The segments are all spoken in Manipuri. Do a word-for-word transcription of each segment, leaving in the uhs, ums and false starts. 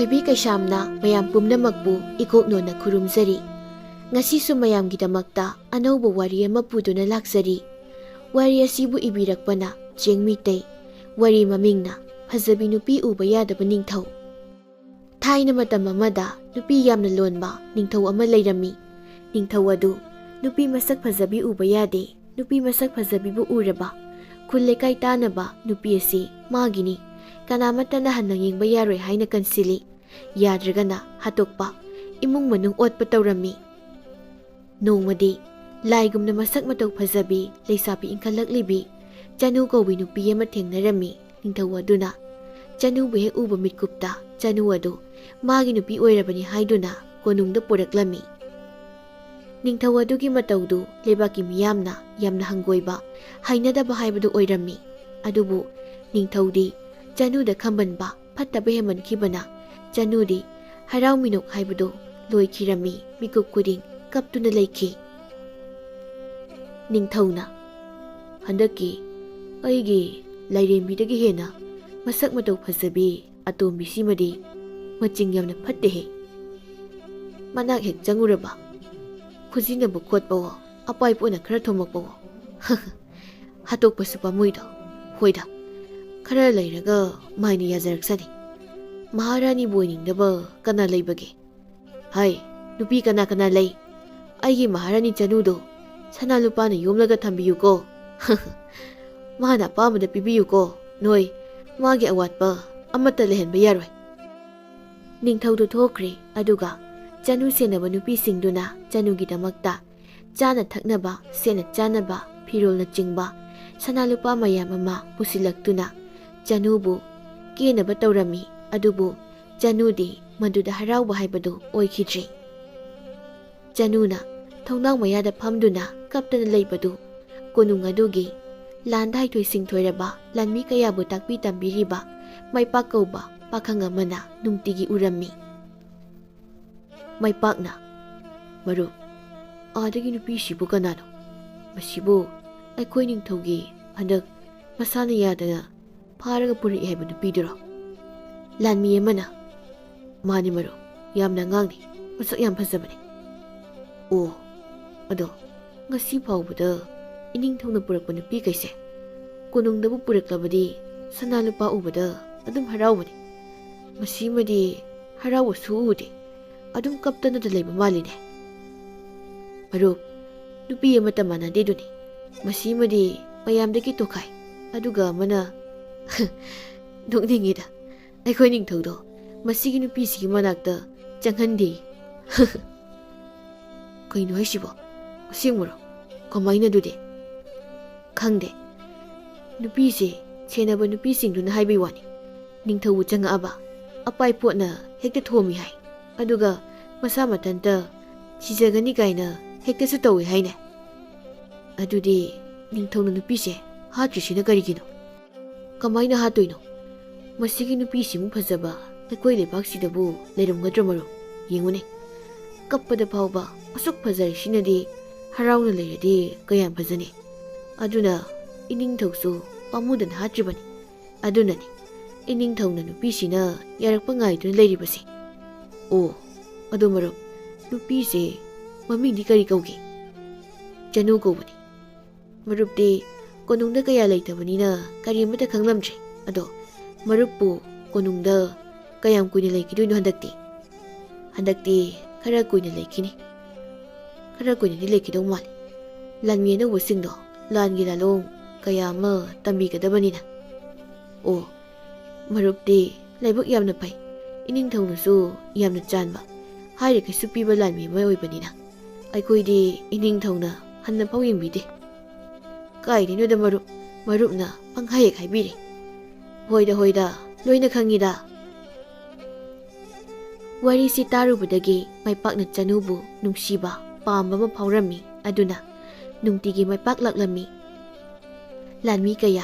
ꯕꯤ ꯀꯩꯁꯥꯝꯅ ꯃꯌꯥꯝ ꯄꯨꯝꯅꯃꯛꯄꯨ ꯏꯀꯣꯛꯅꯣꯅ ꯈꯨꯔꯨꯝꯖꯔꯤ꯫ ꯉꯁꯤꯁꯨ ꯃꯌꯥꯝꯒꯤꯗꯃꯛꯇ ꯑꯅꯧꯕ ꯋꯥꯔꯤ ꯑꯃ ꯄꯨꯗꯨꯅ ꯂꯥꯛꯆꯔꯤ꯫ ꯋꯥꯔꯤ ꯑꯁꯤꯕꯨ ꯏꯕꯤꯔꯛꯄꯅ ꯆꯦꯡ ꯃꯤꯇꯩ꯫ ꯋꯥꯔꯤ ꯃꯃꯤꯡꯅ ꯐꯖꯕꯤ ꯅꯨꯄꯤ ꯎꯕ ꯌꯥꯗꯕ ꯅꯤꯡꯊꯧ꯫ ꯊꯥꯏꯅ ꯃꯇꯝ ꯑꯃꯗ ꯅꯨꯄꯤ ꯌꯥꯝꯅ ꯂꯣꯟꯕ ꯅꯤꯡꯊꯧ ꯑꯃ ꯂꯩꯔꯝꯃꯤ꯫ ꯅꯤꯡꯊꯧ ꯑꯗꯨ ꯅꯨꯄꯤ ꯃꯁꯛ ꯐꯖꯕꯤ ꯎꯕ ꯌꯥꯗꯦ꯫ ꯅꯨꯄꯤ ꯃꯁꯛ ꯐꯖꯕꯤꯕꯨ ꯎꯔꯕ ꯈꯨꯜ ꯂꯩꯀꯥꯏ ꯇꯥꯅꯕ ꯅꯨꯄꯤ ꯑꯁꯤ ꯃꯥꯒꯤꯅꯤ, ꯀꯅꯥꯃꯠꯇꯅ ꯍꯟꯅ ꯌꯦꯡꯕ ꯌꯥꯔꯣꯏ ꯍꯥꯏꯅ ꯀꯟꯁꯤꯜꯂꯤ꯫ ꯌꯥꯗ꯭ꯔꯒꯅ ꯍꯥꯠꯇꯣꯛꯄ, ꯏꯃꯨꯡ ꯃꯅꯨꯡ ꯑꯣꯠꯄ ꯇꯧꯔꯝꯃꯤ꯫ ꯅꯣꯡꯃꯗꯤ ꯂꯥꯏꯒꯨꯝꯅ ꯃꯁꯛ ꯃꯇꯧ ꯐꯖꯕꯤ ꯂꯩꯁꯥꯕꯤ ꯏꯟꯈꯠꯂꯛꯂꯤꯕꯤ ꯆꯅꯨ ꯀꯧꯕꯤ ꯅꯨꯄꯤ ꯑꯃ ꯊꯦꯡꯅꯔꯝꯃꯤ꯫ ꯅꯤꯡꯊꯧ ꯑꯗꯨꯅ ꯆꯅꯨꯕꯨ ꯍꯦꯛ ꯎꯕ ꯃꯤꯠꯀꯨꯞꯇ ꯆꯅꯨ ꯑꯗꯨ ꯃꯥꯒꯤ ꯅꯨꯄꯤ ꯑꯣꯏꯔꯕꯅꯤ ꯍꯥꯏꯗꯨꯅ ꯀꯣꯅꯨꯡꯗ ꯄꯨꯔꯛꯂꯝꯃꯤ꯫ ꯅꯤꯡꯊꯧ ꯑꯗꯨꯒꯤ ꯃꯇꯧꯗꯨ ꯂꯩꯕꯥꯛꯀꯤ ꯃꯤꯌꯥꯝꯅ ꯌꯥꯝꯅ ꯍꯪꯒꯣꯏꯕ, ꯍꯩꯅꯗꯕ ꯍꯥꯏꯕꯗꯨ ꯑꯣꯏꯔꯝꯃꯤ꯫ ꯑꯗꯨꯕꯨ ꯅꯤꯡꯊꯧꯗꯤ ꯆꯅꯨꯗ ꯈꯝꯕꯟꯕ ꯐꯠꯇꯕ ꯍꯦꯟꯃꯟꯈꯤꯕꯅ ꯆꯅꯨꯗꯤ ꯍꯔꯥꯎ ꯃꯤꯅꯣꯛ ꯍꯥꯏꯕꯗꯨ ꯂꯣꯏꯈꯤꯔꯝꯃꯤ꯫ ꯃꯤꯀꯨꯞ ꯈꯨꯗꯤꯡ ꯀꯞꯇꯨꯅ ꯂꯩꯈꯤ꯫ ꯅꯤꯡꯊꯧꯅ, "ꯍꯟꯗꯛꯀꯤ ꯑꯩꯒꯤ ꯂꯥꯏꯔꯦꯝꯕꯤꯗꯒꯤ ꯍꯦꯟꯅ ꯃꯁꯛ ꯃꯇꯧ ꯐꯖꯕꯤ ꯑꯇꯣꯝꯕꯤꯁꯤꯃꯗꯤ ꯃꯆꯤꯡ ꯌꯥꯝꯅ ꯐꯠꯇꯦꯍꯦ꯫ ꯃꯅꯥꯛ ꯍꯦꯛ ꯆꯪꯉꯨꯔꯕ ꯈꯨꯖꯤꯟꯅꯕ ꯈꯣꯠꯄꯋꯣ, ꯑꯄꯥꯏ ꯄꯣꯠꯅ ꯈꯔ ꯊꯣꯝꯃꯛꯄꯋꯣ꯫ ꯍꯥꯠꯇꯣꯛꯄꯁꯨ ꯄꯥꯝꯃꯨꯏꯗꯣ꯫ ꯍꯣꯏꯗ, ꯈꯔ ꯂꯩꯔꯒ ꯃꯥꯏꯅ ꯌꯥꯖꯔꯛꯁꯅꯤ꯫ ꯃꯍꯥꯔꯥꯅꯤꯕꯨ ꯑꯣꯏꯅꯤꯡꯗꯕ ꯀꯅꯥ ꯂꯩꯕꯒꯦ? ꯍꯥꯏ, ꯅꯨꯄꯤ ꯀꯅꯥ ꯀꯅꯥ ꯂꯩ? ꯑꯩꯒꯤ ꯃꯍꯥꯔꯥꯅꯤ ꯆꯅꯨꯗꯣ ꯁꯅꯥ ꯂꯨꯄꯥꯅ ꯌꯣꯝꯂꯒ ꯊꯝꯕꯤꯌꯨꯀꯣ꯫ ꯃꯥꯅ ꯑꯄꯥꯝꯕꯗ ꯄꯤꯕꯤꯌꯨꯀꯣ꯫ ꯅꯣꯏ, ꯃꯥꯒꯤ ꯑꯋꯥꯠꯄ ꯑꯃꯠꯇ ꯂꯩꯍꯟꯕ ꯌꯥꯔꯣꯏ꯫" ꯅꯤꯡꯊꯧꯗꯨ ꯊꯣꯛꯈ꯭ꯔꯦ꯫ ꯑꯗꯨꯒ ꯆꯅꯨ ꯁꯦꯟꯅꯕ ꯅꯨꯄꯤꯁꯤꯡꯗꯨꯅ ꯆꯅꯨꯒꯤꯗꯃꯛꯇ ꯆꯥꯅ ꯊꯛꯅꯕ, ꯁꯦꯠꯅ ꯆꯥꯅꯕ, ꯐꯤꯔꯣꯜꯅꯆꯤꯡꯕ ꯁꯅꯥ ꯂꯨꯄꯥ ꯃꯌꯥꯝ ꯑꯃ ꯄꯨꯁꯤꯜꯂꯛꯇꯨꯅ ꯆꯅꯨꯕꯨ ꯀꯦꯅꯕ ꯇꯧꯔꯝꯃꯤ꯫ ꯑꯗꯨꯕꯨ ꯆꯅꯨꯗꯤ ꯃꯗꯨꯗ ꯍꯔꯥꯎꯕ ꯍꯥꯏꯕꯗꯨ ꯑꯣꯏꯈꯤꯗ꯭ꯔꯦ꯫ ꯆꯅꯨꯅ ꯊꯣꯡꯅꯥꯎ ꯃꯌꯥꯗ ꯐꯝꯗꯨꯅ ꯀꯞꯇꯅ ꯂꯩꯕꯗꯨ ꯀꯣꯅꯨꯡ ꯑꯗꯨꯒꯤ ꯂꯥꯟꯗ ꯍꯩꯊꯣꯏ ꯁꯤꯡꯊꯣꯏꯔꯕ ꯂꯥꯟꯃꯤ ꯀꯌꯥꯕꯨ ꯇꯥꯛꯄꯤ ꯇꯝꯕꯤꯔꯤꯕ ꯃꯥꯏꯄꯥꯛ ꯀꯧꯕ ꯄꯥꯈꯪ ꯑꯃꯅ ꯅꯨꯡꯇꯤꯒꯤ ꯎꯔꯝꯃꯤ꯫ ꯃꯥꯏꯄꯥꯛꯅ, "ꯃꯔꯨꯞ, ꯑꯥꯗꯒꯤ ꯅꯨꯄꯤꯁꯤꯕꯨ ꯀꯅꯥꯅꯣ? ꯃꯁꯤꯕꯨ ꯑꯩꯈꯣꯏ ꯅꯤꯡꯊꯧꯒꯤ ꯍꯟꯗꯛ ꯃꯁꯥꯅ ꯌꯥꯗꯅ ꯐꯥꯔꯒ ꯄꯨꯔꯛꯏ ꯍꯥꯏꯕ ꯅꯨꯄꯤꯗꯨꯔꯣ?" ꯂꯥꯟꯃꯤ ꯑꯃꯅ, ꯃꯥꯅꯤ ꯃꯔꯨꯞ, ꯌꯥꯝꯅ ꯑꯉꯥꯡꯅꯤ, ꯃꯁꯛ ꯌꯥꯝ ꯐꯖꯕꯅꯤ꯫ ꯑꯣ, ꯑꯗꯣ ꯉꯁꯤ ꯐꯥꯎꯕꯗ ꯏꯅꯤꯡꯊꯧꯅ ꯄꯨꯔꯛꯄ ꯅꯨꯄꯤꯈꯩꯁꯦ ꯀꯣꯅꯨꯡꯗꯕꯨ ꯄꯨꯔꯛꯂꯕꯗꯤ ꯁꯅꯥ ꯂꯨꯄꯥ ꯎꯕꯗ ꯑꯗꯨꯝ ꯍꯔꯥꯎꯕꯅꯤ꯫ ꯃꯁꯤꯃꯗꯤ ꯍꯔꯥꯎꯕꯁꯨ ꯎꯗꯦ, ꯑꯗꯨꯝ ꯀꯞꯇꯅꯗ ꯂꯩꯕ ꯃꯥꯜꯂꯤꯅꯦ꯫ ꯃꯔꯨꯞ, ꯅꯨꯄꯤ ꯑꯃꯠꯇ ꯃꯥꯟꯅꯗꯦꯗꯨꯅꯤ꯫ ꯃꯁꯤꯃꯗꯤ ꯃꯌꯥꯝꯗꯒꯤ ꯇꯣꯈꯥꯏ꯫ ꯑꯗꯨꯒ ꯑꯃꯅ ꯅꯣꯛꯅꯤꯡꯉꯤꯗ꯫ ꯑꯩꯈꯣꯏ ꯅꯤꯡꯊꯧꯗꯣ ꯃꯁꯤꯒꯤ ꯅꯨꯄꯤꯁꯤꯒꯤ ꯃꯅꯥꯛꯇ ꯆꯪꯍꯟꯗꯦ꯫ ꯀꯩꯅꯣ ꯍꯥꯏꯁꯤꯕꯣ? ꯑꯁꯦꯡꯕꯔꯣ? ꯀꯃꯥꯏꯅ ꯑꯗꯨꯗꯤ? ꯈꯪꯗꯦ꯫ ꯅꯨꯄꯤꯁꯦ ꯁꯦꯟꯅꯕ ꯅꯨꯄꯤꯁꯤꯡꯗꯨꯅ ꯍꯥꯏꯕꯩ ꯋꯥꯅꯤ꯫ ꯅꯤꯡꯊꯧꯕꯨ ꯆꯪꯉꯛꯑꯕ ꯑꯄꯥꯏ ꯄꯣꯠꯅ ꯍꯦꯛꯇ ꯊꯣꯝꯃꯤ ꯍꯥꯏ꯫ ꯑꯗꯨꯒ ꯃꯁꯥ ꯃꯊꯟꯇ ꯁꯤꯖꯒꯅꯤ ꯀꯥꯏꯅ ꯍꯦꯛꯇꯁꯨ ꯇꯧꯏ ꯍꯥꯏꯅꯦ꯫ ꯑꯗꯨꯗꯤ ꯅꯤꯡꯊꯧꯅ ꯅꯨꯄꯤꯁꯦ ꯍꯥꯠꯇ꯭ꯔꯤꯁꯤꯅ ꯀꯔꯤꯒꯤꯅꯣ? ꯀꯃꯥꯏꯅ ꯍꯥꯠꯇꯣꯏꯅꯣ? ꯃꯁꯤꯒꯤ ꯅꯨꯄꯤꯁꯤꯃꯨꯛ ꯐꯖꯕ ꯑꯩꯈꯣꯏ ꯂꯩꯕꯥꯛꯁꯤꯗꯕꯨ ꯂꯩꯔꯝꯒꯗ꯭ꯔꯣ ꯃꯔꯨꯞ? ꯌꯦꯡꯉꯨꯅꯦ, ꯀꯞꯄꯗ ꯐꯥꯎꯕ ꯑꯁꯨꯛ ꯐꯖꯔꯤꯁꯤꯅꯗꯤ ꯍꯔꯥꯎꯅ ꯂꯩꯔꯗꯤ ꯀꯌꯥꯝ ꯐꯖꯅꯤ꯫ ꯑꯗꯨꯅ ꯏꯅꯤꯡꯊꯧꯁꯨ ꯄꯥꯝꯃꯨꯗꯅ ꯍꯥꯠꯇ꯭ꯔꯤꯕꯅꯤ꯫ ꯑꯗꯨꯅꯅꯤ ꯏꯅꯤꯡꯊꯧꯅ ꯅꯨꯄꯤꯁꯤꯅ ꯌꯥꯔꯛꯄ ꯉꯥꯏꯗꯨꯅ ꯂꯩꯔꯤꯕꯁꯦ꯫ ꯑꯣ, ꯑꯗꯣ ꯃꯔꯨꯞ, ꯅꯨꯄꯤꯁꯦ ꯃꯃꯤꯡꯗꯤ ꯀꯔꯤ ꯀꯧꯒꯦ? ꯆꯅꯨ ꯀꯧꯕꯅꯤ꯫ ꯃꯔꯨꯞꯇꯤ ꯀꯣꯅꯨꯡꯗ ꯀꯌꯥ ꯂꯩꯇꯕꯅꯤꯅ ꯀꯔꯤ ꯑꯃꯠꯇ ꯈꯪꯂꯝꯗ꯭ꯔꯦ꯫ ꯑꯗꯣ ꯃꯔꯨꯞꯄꯨ ꯀꯣꯅꯨꯡꯗ ꯀꯌꯥꯝ ꯀꯨꯏꯅ ꯂꯩꯈꯤꯗꯣꯏꯅꯣ ꯍꯟꯗꯛꯇꯤ? ꯍꯟꯗꯛꯇꯤ ꯈꯔ ꯀꯨꯏꯅ ꯂꯩꯈꯤꯅꯤ꯫ ꯈꯔ ꯀꯨꯏꯅꯗꯤ ꯂꯩꯈꯤꯗꯧ ꯃꯥꯜꯂꯤ꯫ ꯂꯥꯟꯃꯤ ꯑꯅꯧꯕꯁꯤꯡꯗꯣ ꯂꯥꯟꯒꯤ ꯂꯥꯂꯣꯡ ꯀꯌꯥ ꯑꯃ ꯇꯝꯕꯤꯒꯗꯕꯅꯤꯅ꯫ ꯑꯣ, ꯃꯔꯨꯞꯇꯤ ꯂꯥꯏꯕꯛ ꯌꯥꯝꯅ ꯐꯩ꯫ ꯏꯅꯤꯡꯊꯧꯅꯁꯨ ꯌꯥꯝꯅ ꯆꯥꯟꯕ, ꯍꯥꯏꯔꯤꯈꯩꯁꯨ ꯄꯤꯕ ꯂꯥꯟꯃꯤ ꯑꯃ ꯑꯣꯏꯕꯅꯤꯅ꯫ ꯑꯩꯈꯣꯏꯗꯤ ꯏꯅꯤꯡꯊꯧꯅ ꯍꯟꯅ ꯐꯥꯎ ꯌꯦꯡꯕꯤꯗꯦ꯫ ꯀꯥꯏꯗꯩꯅꯣꯗ ꯃꯔꯨꯞ, ꯃꯔꯨꯞꯅ ꯄꯪꯍꯥꯏ ꯍꯦꯛ ꯍꯥꯏꯕꯤꯔꯦ꯫ ꯍꯣꯏꯗ, ꯍꯣꯏꯗ, ꯂꯣꯏꯅ ꯈꯪꯉꯤꯗ꯫ ꯋꯥꯔꯤꯁꯤ ꯇꯥꯔꯨꯕꯗꯒꯤ ꯃꯥꯏꯄꯥꯛꯅ ꯆꯅꯨꯕꯨ ꯅꯨꯡꯁꯤꯕ, ꯄꯥꯝꯕ ꯑꯃ ꯐꯥꯎꯔꯝꯃꯤ꯫ ꯑꯗꯨꯅ ꯅꯨꯡꯇꯤꯒꯤ ꯃꯥꯏꯄꯥꯛ ꯂꯥꯛꯂꯝꯃꯤ꯫ ꯂꯥꯟꯃꯤ ꯀꯌꯥ,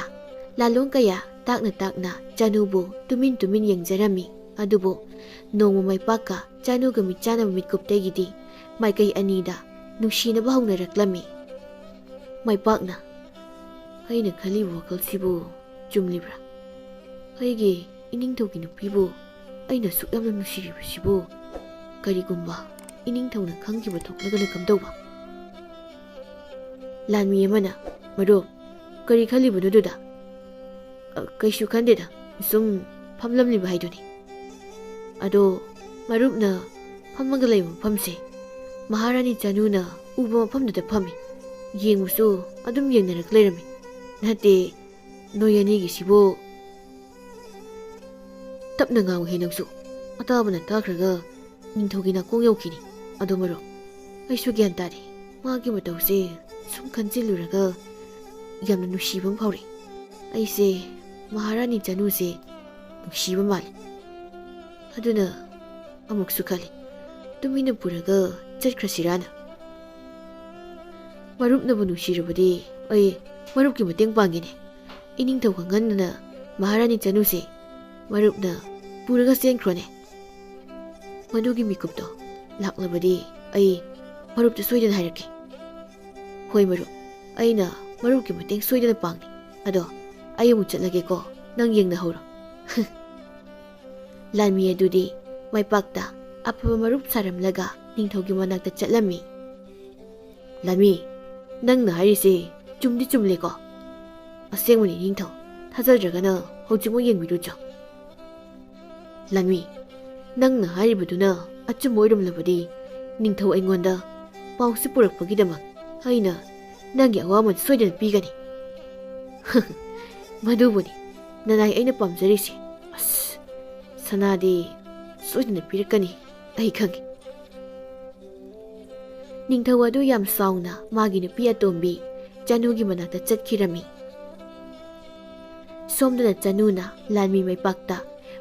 ꯂꯥꯂꯣꯡ ꯀꯌꯥ ꯇꯥꯛꯅ ꯇꯥꯛꯅ ꯆꯅꯨꯕꯨ ꯇꯨꯃꯤꯟ ꯇꯨꯃꯤꯟ ꯌꯦꯡꯖꯔꯝꯃꯤ꯫ ꯑꯗꯨꯕꯨ ꯅꯣꯡꯃ ꯃꯥꯏꯄꯥꯛꯀ ꯆꯅꯨꯒ ꯃꯤꯠꯆꯥꯟꯅꯕ ꯃꯤꯠꯀꯨꯞꯇꯒꯤꯗꯤ ꯃꯥꯏꯀꯩ ꯑꯅꯤꯗ ꯅꯨꯡꯁꯤꯅꯕ ꯍꯧꯅꯔꯛꯂꯝꯃꯤ꯫ ꯃꯥꯏꯄꯥꯛꯅ, "ꯑꯩꯅ ꯈꯜꯂꯤꯕ ꯋꯥꯈꯜꯁꯤꯕꯨ ꯆꯨꯝꯂꯤꯕ꯭ꯔꯥ? ꯑꯩꯒꯤ ꯏꯅꯤꯡꯊꯧꯒꯤ ꯅꯨꯄꯤꯕꯨ ꯑꯩꯅ ꯑꯁꯨꯛ ꯌꯥꯝꯅ ꯅꯨꯡꯁꯤꯔꯤꯕꯁꯤꯕꯨ ꯀꯔꯤꯒꯨꯝꯕ ꯏꯅꯤꯡꯊꯧꯅ ꯈꯪꯈꯤꯕ ꯊꯣꯛꯂꯒꯅ ꯀꯝꯗꯧꯕ? ꯂꯥꯟꯃꯤ ꯑꯃꯅ, "ꯃꯔꯨꯞ, ꯀꯔꯤ ꯈꯜꯂꯤꯕꯅꯣ ꯑꯗꯨꯗ?" "ꯑ, ꯀꯩꯁꯨ ꯈꯟꯗꯦꯗ, ꯁꯨꯝ ꯐꯝꯂꯝꯂꯤꯕ ꯍꯥꯏꯗꯨꯅꯤ꯫ ꯑꯗꯣ ꯃꯔꯨꯞꯅ ꯐꯝꯃꯒ ꯂꯩꯕ ꯃꯐꯝꯁꯦ ꯃꯍꯥꯔꯥꯅꯤ ꯆꯅꯨꯅ ꯎꯕ ꯃꯐꯝꯗꯨꯗ ꯐꯝꯃꯤ꯫ ꯌꯦꯡꯕꯁꯨ ꯑꯗꯨꯝ ꯌꯦꯡꯅꯔꯒ ꯂꯩꯔꯝꯃꯤ꯫ ꯅꯠꯇꯦ, ꯅꯣꯏ ꯑꯅꯤꯒꯤꯁꯤꯕꯨ?" "ꯇꯞꯅ ꯉꯥꯡꯉꯨꯍꯦ ꯅꯪꯁꯨ꯫ ꯑꯇꯥꯕꯅ ꯇꯥꯈ꯭ꯔꯒ ꯅꯤꯡꯊꯧꯒꯤ ꯅꯥꯀꯣꯡ ꯌꯧꯈꯤꯅꯤ꯫ ꯑꯗꯣ ꯃꯔꯨꯞ, ꯑꯩꯁꯨ ꯒ꯭ꯌꯥꯟ ꯇꯥꯗꯦ꯫ ꯃꯥꯒꯤ ꯃꯇꯧꯁꯦ ꯁꯨꯝ ꯈꯟꯖꯤꯜꯂꯨꯔꯒ ꯌꯥꯝꯅ ꯅꯨꯡꯁꯤꯕ ꯑꯃ ꯐꯥꯎꯔꯛꯏ꯫ ꯑꯩꯁꯦ ꯃꯍꯥꯔꯥꯅꯤ ꯆꯅꯨꯁꯦ ꯅꯨꯡꯁꯤꯕ ꯃꯥꯜꯂꯤ꯫ ꯑꯗꯨꯅ ꯑꯃꯨꯛꯁꯨ ꯈꯜꯂꯤ, ꯇꯨꯃꯤꯟꯅ ꯄꯨꯔꯒ ꯆꯠꯈ꯭ꯔꯁꯤꯔꯥꯅ꯫" "ꯃꯔꯨꯞꯅꯕꯨ ꯅꯨꯡꯁꯤꯔꯕꯗꯤ ꯑꯩ ꯃꯔꯨꯞꯀꯤ ꯃꯇꯦꯡ ꯄꯥꯡꯒꯦꯅꯦ꯫ ꯏꯅꯤꯡꯊꯧ ꯈꯪꯍꯟꯗꯅ ꯃꯍꯥꯔꯥꯅꯤ ꯆꯅꯨꯁꯦ ꯃꯔꯨꯞꯅ ꯄꯨꯔꯒ ꯆꯦꯟꯈ꯭ꯔꯣꯅꯦ꯫ ꯃꯗꯨꯒꯤ ꯃꯤꯀꯨꯞꯇꯣ ꯂꯥꯛꯂꯕꯗꯤ ꯑꯩ ꯃꯔꯨꯞꯇ ꯁꯣꯏꯗꯅ ꯍꯥꯏꯔꯛꯀꯦ꯫" "ꯍꯣꯏ ꯃꯔꯨꯞ, ꯑꯩꯅ ꯃꯔꯨꯞꯀꯤ ꯃꯇꯦꯡ ꯁꯣꯏꯗꯅ ꯄꯥꯡꯅꯤ꯫ ꯑꯗꯣ ꯑꯩ ꯑꯃꯨꯛ ꯆꯠꯂꯒꯦꯀꯣ, ꯅꯪ ꯌꯦꯡꯅꯍꯧꯔꯣ꯫" ꯂꯥꯟꯃꯤ ꯑꯗꯨꯗꯤ ꯃꯥꯏꯄꯥꯛꯇ ꯑꯐꯕ ꯃꯔꯨꯞ ꯁꯥꯔꯝꯂꯒ ꯅꯤꯡꯊꯧꯒꯤ ꯃꯅꯥꯛꯇ ꯆꯠꯂꯝꯃꯤ꯫ "ꯂꯥꯟꯃꯤ, ꯅꯪꯅ ꯍꯥꯏꯔꯤꯁꯦ ꯆꯨꯝꯗꯤ ꯆꯨꯝꯂꯦꯀꯣ?" "ꯑꯁꯦꯡꯕꯅꯤ ꯅꯤꯡꯊꯧ, ꯊꯥꯖꯗ꯭ꯔꯒꯅ ꯍꯧꯖꯤꯛꯃꯛ ꯌꯦꯡꯕꯤꯔꯨꯆꯣ꯫" "ꯂꯥꯟꯃꯤ, ꯅꯪꯅ ꯍꯥꯏꯔꯤꯕꯗꯨꯅ ꯑꯆꯨꯝꯕ ꯑꯣꯏꯔꯝꯂꯕꯗꯤ ꯅꯤꯡꯊꯧ ꯑꯩꯉꯣꯟꯗ ꯄꯥꯎꯁꯤ ꯄꯨꯔꯛꯄꯒꯤꯗꯃꯛ ꯑꯩꯅ ꯅꯪꯒꯤ ꯑꯋꯥꯃꯟ ꯁꯣꯏꯗꯅ ꯄꯤꯒꯅꯤ꯫" "ꯃꯗꯨꯕꯨꯅꯤ ꯅꯅꯥꯏ ꯑꯩꯅ ꯄꯥꯝꯖꯔꯤꯁꯦ꯫ ꯑꯁ, ꯁꯅꯥꯗꯤ ꯁꯣꯏꯗꯅ ꯄꯤꯔꯛꯀꯅꯤ, ꯑꯩ ꯈꯪꯏ꯫" ꯅꯤꯡꯊꯧ ꯑꯗꯨ ꯌꯥꯝ ꯁꯥꯎꯅ ꯃꯥꯒꯤ ꯅꯨꯄꯤ ꯑꯇꯣꯝꯕꯤ ꯆꯅꯨꯒꯤ ꯃꯅꯥꯛꯇ ꯆꯠꯈꯤꯔꯝꯃꯤ꯫ ꯁꯣꯝꯗꯅ ꯆꯅꯨꯅ ꯂꯥꯟꯃꯤ ꯃꯥꯏꯄꯥꯛꯇ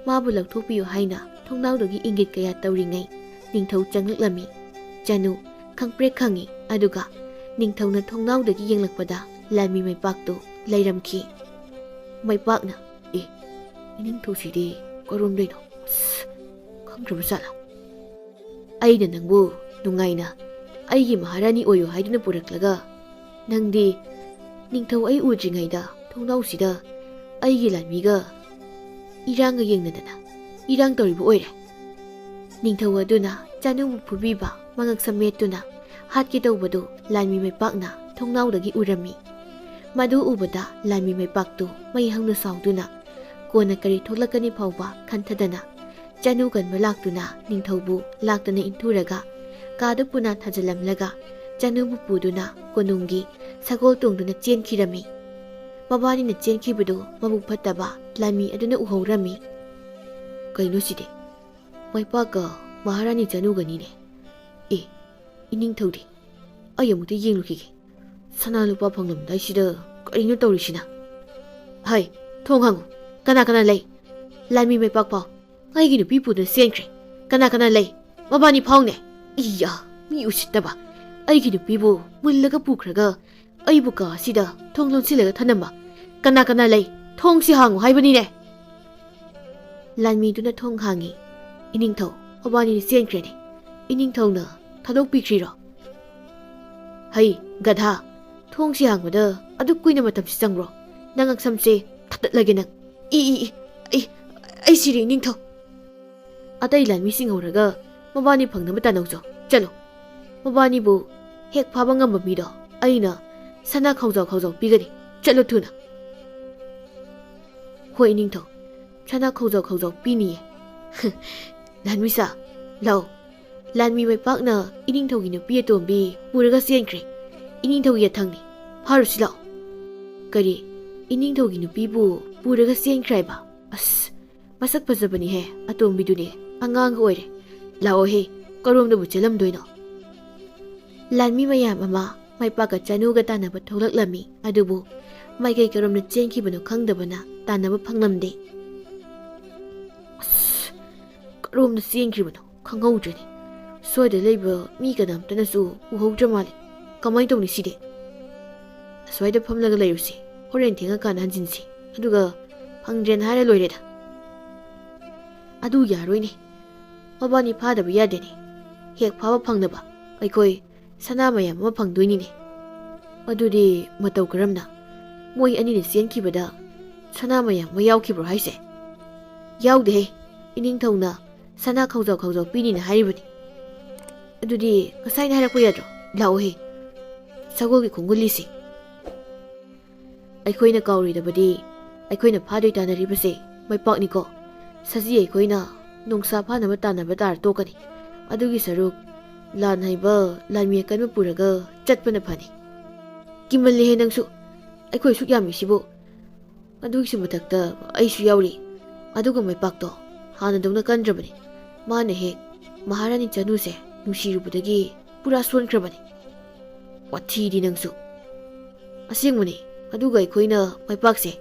ꯃꯥꯕꯨ ꯂꯧꯊꯣꯛꯄꯤꯌꯨ ꯍꯥꯏꯅ ꯊꯣꯡꯅꯥꯎꯗꯒꯤ ꯏꯪꯒꯤꯠ ꯀꯌꯥ ꯇꯧꯔꯤꯉꯩ ꯅꯤꯡꯊꯧ ꯆꯪꯂꯛꯂꯝꯃꯤ꯫ ꯆꯅꯨ ꯈꯪꯄ꯭ꯔꯦꯛ ꯈꯪꯏ, ꯑꯗꯨꯒ ꯅꯤꯡꯊꯧꯅ ꯊꯣꯡꯅꯥꯎꯗꯒꯤ ꯌꯦꯡꯂꯛꯄꯗ ꯂꯥꯟꯃꯤ ꯃꯥꯏꯄꯥꯛꯇꯨ ꯂꯩꯔꯝꯈꯤ꯫ ꯃꯥꯏꯄꯥꯛꯅ, "ꯑꯦ, ꯏꯅꯤꯡꯊꯧꯁꯤꯗꯤ ꯀꯔꯣꯝꯗꯩꯅꯣ? ꯑꯁ, ꯈꯪꯗ꯭ꯔꯕ ꯖꯥꯠꯂꯥ? ꯑꯩꯅ ꯅꯪꯕꯨ ꯅꯨꯡꯉꯥꯏꯅ ꯑꯩꯒꯤ ꯃꯍꯥꯔꯥꯅꯤ ꯑꯣꯏꯌꯨ ꯍꯥꯏꯗꯨꯅ ꯄꯨꯔꯛꯂꯒ ꯅꯪꯗꯤ ꯅꯤꯡꯊꯧ ꯑꯩ ꯎꯗ꯭ꯔꯤꯉꯩꯗ ꯊꯣꯡꯅꯥꯎꯁꯤꯗ ꯑꯩꯒꯤ ꯂꯥꯟꯃꯤꯒ ꯏꯔꯥꯡꯒ ꯌꯦꯡꯅꯗꯅ ꯏꯔꯥꯡ ꯇꯧꯔꯤꯕ ꯑꯣꯏꯔꯦ꯫ ꯅꯤꯡꯊꯧ ꯑꯗꯨꯅ ꯆꯅꯨꯕꯨ ꯐꯨꯕꯤꯕ ꯃꯉꯛ ꯁꯝ ꯃꯦꯠꯇꯨꯅ ꯍꯥꯠꯀꯦ ꯇꯧꯕꯗꯨ ꯂꯥꯟꯃꯤ ꯃꯥꯏꯄꯥꯛꯅ ꯊꯣꯡꯅꯥꯎꯗꯒꯤ ꯎꯔꯝꯃꯤ꯫ ꯃꯗꯨ ꯎꯕꯗ ꯂꯥꯟꯃꯤ ꯃꯥꯏꯄꯥꯛꯇꯨ ꯃꯩ ꯍꯧꯅ ꯁꯥꯎꯗꯨꯅ ꯀꯣꯟꯅ ꯀꯔꯤ ꯊꯣꯛꯂꯛꯀꯅꯤ ꯐꯥꯎꯕ ꯈꯟꯊꯗꯅ ꯆꯅꯨ ꯀꯟꯕ ꯂꯥꯛꯇꯨꯅ ꯅꯤꯡꯊꯧꯕꯨ ꯂꯥꯛꯇꯅ ꯏꯟꯊꯨꯔꯒ ꯀꯥꯗ ꯄꯨꯅꯥ ꯊꯥꯖꯤꯜꯂꯝꯂꯒ ꯆꯅꯨꯕꯨ ꯄꯨꯗꯨꯅ ꯀꯣꯅꯨꯡꯒꯤ ꯁꯒꯣꯜ ꯇꯣꯡꯗꯨꯅ ꯆꯦꯟꯈꯤꯔꯝꯃꯤ꯫ ꯃꯕꯥꯅꯤꯅ ꯆꯦꯟꯈꯤꯕꯗꯨ ꯃꯕꯨꯛ ꯐꯠꯇꯕ ꯂꯥꯟꯃꯤ ꯑꯗꯨꯅ ꯎꯍꯧꯔꯝꯃꯤ꯫ "ꯀꯩꯅꯣ ꯁꯤꯗꯤ? ꯃꯥꯏꯄꯥꯛꯀ ꯃꯍꯥꯔꯥꯅꯤ ꯆꯅꯨꯒꯅꯤꯅꯦ꯫ ꯑꯦ, ꯏꯅꯤꯡꯊꯧꯗꯤ? ꯑꯩ ꯑꯃꯨꯛꯇ ꯌꯦꯡꯂꯨꯈꯤꯒꯦ꯫ ꯁꯅꯥ ꯂꯨꯄꯥ ꯐꯪꯂꯝꯗꯥꯏꯁꯤꯗ ꯀꯔꯤꯅꯣ ꯇꯧꯔꯤꯁꯤꯅ? ꯍꯩ, ꯊꯣꯡ ꯍꯥꯡꯉꯨ꯫ ꯀꯅꯥ ꯀꯅꯥ ꯂꯩ? ꯂꯥꯟꯃꯤ ꯃꯥꯏꯄꯥꯛ ꯐꯥꯎ꯫ ꯑꯩꯒꯤ ꯅꯨꯄꯤ ꯄꯨꯗꯨꯅ ꯆꯦꯟꯈ꯭ꯔꯦ꯫ ꯀꯅꯥ ꯀꯅꯥ ꯂꯩ? ꯃꯕꯥꯅꯤ ꯐꯥꯎꯅꯦ꯫ ꯏꯌꯥ, ꯃꯤ ꯎꯁꯤꯠꯇꯕ꯫ ꯑꯩꯒꯤ ꯅꯨꯄꯤꯕꯨ ꯃꯨꯜꯂꯒ ꯄꯨꯈ꯭ꯔꯒ ꯑꯩꯕꯨ ꯀꯥ ꯑꯁꯤꯗ ꯊꯣꯡ ꯂꯣꯟꯁꯤꯜꯂꯒ ꯊꯅꯝꯕ꯫ ꯀꯅꯥ ꯀꯅꯥ ꯂꯩ? ꯊꯣꯡꯁꯤ ꯍꯥꯡꯉꯨ ꯍꯥꯏꯕꯅꯤꯅꯦ!" ꯂꯥꯟꯃꯤꯗꯨꯅ ꯊꯣꯡ ꯍꯥꯡꯉꯤ꯫ "ꯏꯅꯤꯡꯊꯧ, ꯃꯕꯥꯅꯤꯗꯤ ꯆꯦꯟꯈ꯭ꯔꯦꯅꯦ꯫ ꯏꯅꯤꯡꯊꯧꯅ ꯊꯥꯗꯣꯛꯄꯤꯈ꯭ꯔꯤꯔꯣ?" "ꯍꯩ, ꯒꯙꯥ, ꯊꯣꯡꯁꯤ ꯍꯥꯡꯕꯗ ꯑꯗꯨꯛ ꯀꯨꯏꯅ ꯃꯇꯝꯁꯤ ꯆꯪꯕ꯭ꯔꯣ? ꯅꯪ ꯑꯛꯁꯝꯁꯦ ꯊꯥꯗꯠꯂꯒꯦ ꯅꯪ꯫ ꯏ, ꯏ, ꯏ, ꯑꯩ, ꯑꯩ ꯁꯤꯔꯦ, ꯏꯅꯤꯡꯊꯧ!" "ꯑꯇꯩ ꯂꯥꯟꯃꯤꯁꯤꯡ ꯍꯧꯔꯒ ꯃꯕꯥꯅꯤ ꯐꯪꯅꯕ ꯇꯥꯟꯅꯧꯆꯣ꯫ ꯆꯠꯂꯣ꯫ ꯃꯕꯥꯅꯤꯕꯨ ꯍꯦꯛ ꯐꯥꯕ ꯉꯝꯕ ꯃꯤꯗꯣ ꯑꯩꯅ ꯁꯅꯥ ꯈꯥꯎꯖꯥꯎ ꯈꯥꯎꯖꯥꯎ ꯄꯤꯒꯅꯤ꯫ ꯆꯠꯂꯣ ꯊꯨꯅ꯫" "ꯍꯣꯏ, ꯏꯅꯤꯡꯊꯧ, ꯁꯅꯥ ꯈꯥꯎꯖꯥꯎ ꯈꯥꯎꯖꯥꯎ ꯄꯤꯅꯤꯌꯦ꯫" "ꯂꯥꯟꯃꯤꯁꯥ, ꯂꯥꯛꯑꯣ꯫ ꯂꯥꯟꯃꯤ ꯃꯥꯏꯄꯥꯛꯅ ꯏꯅꯤꯡꯊꯧꯒꯤ ꯅꯨꯄꯤ ꯑꯇꯣꯝꯕꯤ ꯄꯨꯔꯒ ꯆꯦꯟꯈ꯭ꯔꯦ꯫ ꯏꯅꯤꯡꯊꯧꯒꯤ ꯌꯥꯊꯪꯅꯤ꯫ ꯐꯥꯔꯨꯁꯤ ꯂꯥꯛꯑꯣ꯫" "ꯀꯔꯤ? ꯏꯅꯤꯡꯊꯧꯒꯤ ꯅꯨꯄꯤꯕꯨ ꯄꯨꯔꯒ ꯆꯦꯟꯈ꯭ꯔꯦ ꯍꯥꯏꯕ? ꯑꯁ, ꯃꯁꯛ ꯐꯖꯕꯅꯤꯍꯦ, ꯑꯇꯣꯝꯕꯤꯗꯨꯅꯦ꯫ ꯑꯉꯥꯡꯒ ꯑꯣꯏꯔꯦ꯫ ꯂꯥꯛꯑꯣꯍꯦ, ꯀꯔꯣꯝꯗꯕꯨ ꯆꯦꯜꯂꯝꯗꯣꯏꯅꯣ?" ꯂꯥꯟꯃꯤ ꯃꯌꯥꯝ ꯑꯃ ꯃꯥꯏꯄꯥꯛꯀ ꯆꯅꯨꯒ ꯇꯥꯟꯅꯕ ꯊꯣꯛꯂꯛꯂꯝꯃꯤ, ꯑꯗꯨꯕꯨ ꯃꯥꯏꯀꯩ ꯀꯔꯣꯝꯗ ꯆꯦꯟꯈꯤꯕꯅꯣ ꯈꯪꯗꯕꯅ ꯇꯥꯟꯅꯕ ꯐꯪꯂꯝꯗꯦ꯫ "ꯑꯁ, ꯀꯔꯣꯝꯗ ꯆꯦꯟꯈ꯭ꯔꯤꯕꯅꯣ ꯈꯪꯍꯧꯗ꯭ꯔꯦꯅꯦ꯫ ꯁ꯭ꯋꯥꯏꯗ ꯂꯩꯕ ꯃꯤ ꯀꯅꯥꯝꯇꯅꯁꯨ ꯎꯍꯧꯗ꯭ꯔ ꯃꯥꯜꯂꯦ꯫ ꯀꯃꯥꯏꯅ ꯇꯧꯅꯤ ꯁꯤꯗꯤ? ꯑꯁ꯭ꯋꯥꯏꯗ ꯐꯝꯂꯒ ꯂꯩꯔꯨꯁꯤ꯫ ꯍꯣꯔꯦꯟ ꯊꯦꯡꯉꯀꯥꯟꯗ ꯍꯟꯖꯤꯟꯁꯤ꯫ ꯑꯗꯨꯒ ꯐꯪꯗ꯭ꯔꯦꯅ ꯍꯥꯏꯔ ꯂꯣꯏꯔꯦꯗ꯫" "ꯑꯗꯨ ꯌꯥꯔꯣꯏꯅꯦ꯫ ꯃꯕꯥꯅꯤ ꯐꯥꯗꯕ ꯌꯥꯗꯦꯅꯦ꯫ ꯍꯦꯛ ꯐꯥꯕ ꯐꯪꯅꯕ ꯑꯩꯈꯣꯏ ꯁꯅꯥ ꯃꯌꯥꯝ ꯑꯃ ꯐꯪꯗꯣꯏꯅꯤꯅꯦ꯫" "ꯑꯗꯨꯗꯤ ꯃꯇꯧ ꯀꯔꯝꯅ? ꯃꯣꯏ ꯑꯅꯤꯅ ꯆꯦꯟꯈꯤꯕꯗ ꯁꯅꯥ ꯃꯌꯥꯝ ꯑꯃ ꯌꯥꯎꯈꯤꯕ꯭ꯔꯣ ꯍꯥꯏꯁꯦ?" "ꯌꯥꯎꯗꯦꯍꯦ꯫ ꯏꯅꯤꯡꯊꯧꯅ ꯁꯅꯥ ꯈꯧꯖꯥꯎ ꯈꯧꯖꯥꯎ ꯄꯤꯅꯤꯅ ꯍꯥꯏꯔꯤꯕꯅꯤ꯫ ꯑꯗꯨꯗꯤ ꯉꯁꯥꯏꯅ ꯍꯥꯏꯔꯛꯄ ꯌꯥꯗ꯭ꯔꯣ? ꯂꯥꯛꯑꯣꯍꯦ, ꯁꯒꯣꯜꯒꯤ ꯈꯣꯡꯒꯨꯜꯂꯤꯁꯦ꯫ ꯑꯩꯈꯣꯏꯅ ꯀꯥꯎꯔꯣꯏꯗꯕꯗꯤ, ꯑꯩꯈꯣꯏꯅ ꯐꯥꯗꯣꯏ ꯇꯥꯟꯅꯔꯤꯕꯁꯦ ꯃꯩꯄꯥꯛꯅꯤꯀꯣ꯫ ꯁꯖꯤ ꯑꯩꯈꯣꯏꯅ ꯅꯣꯡꯁꯥ ꯐꯥꯅꯕ ꯇꯥꯟꯅꯕ ꯇꯥꯔ ꯇꯣꯛꯀꯅꯤ꯫ ꯑꯗꯨꯒꯤ ꯁꯔꯨꯛ ꯂꯥꯟ ꯍꯩꯕ ꯂꯥꯟꯃꯤ ꯑꯀꯟꯕ ꯄꯨꯔꯒ ꯆꯠꯄꯅ ꯐꯅꯤ꯫ ꯀꯤꯃꯜꯂꯦꯍꯦ ꯅꯪꯁꯨ, ꯑꯩꯈꯣꯏ ꯁꯨꯛ ꯌꯥꯝꯃꯤꯁꯤꯕꯨ꯫ ꯑꯗꯨꯒꯤꯁꯨ ꯃꯊꯛꯇ ꯑꯩꯁꯨ ꯌꯥꯎꯔꯤ꯫ ꯑꯗꯨꯒ ꯃꯩꯄꯥꯛꯇꯣ ꯍꯥꯟꯅꯗꯧꯅ ꯀꯟꯗ꯭ꯔꯕꯅꯤ꯫ ꯃꯥꯅ ꯍꯦꯛ ꯃꯍꯥꯔꯥꯅꯤ ꯆꯅꯨꯁꯦ ꯅꯨꯡꯁꯤꯔꯨꯕꯗꯒꯤ ꯄꯨꯔꯥ ꯁꯣꯟꯈ꯭ꯔꯕꯅꯤ꯫ ꯋꯥꯊꯤꯗꯤ ꯅꯪꯁꯨ꯫ ꯑꯁꯦꯡꯕꯅꯤ꯫ ꯑꯗꯨꯒ ꯑꯩꯈꯣꯏꯅ ꯃꯩꯄꯥꯛꯁꯦ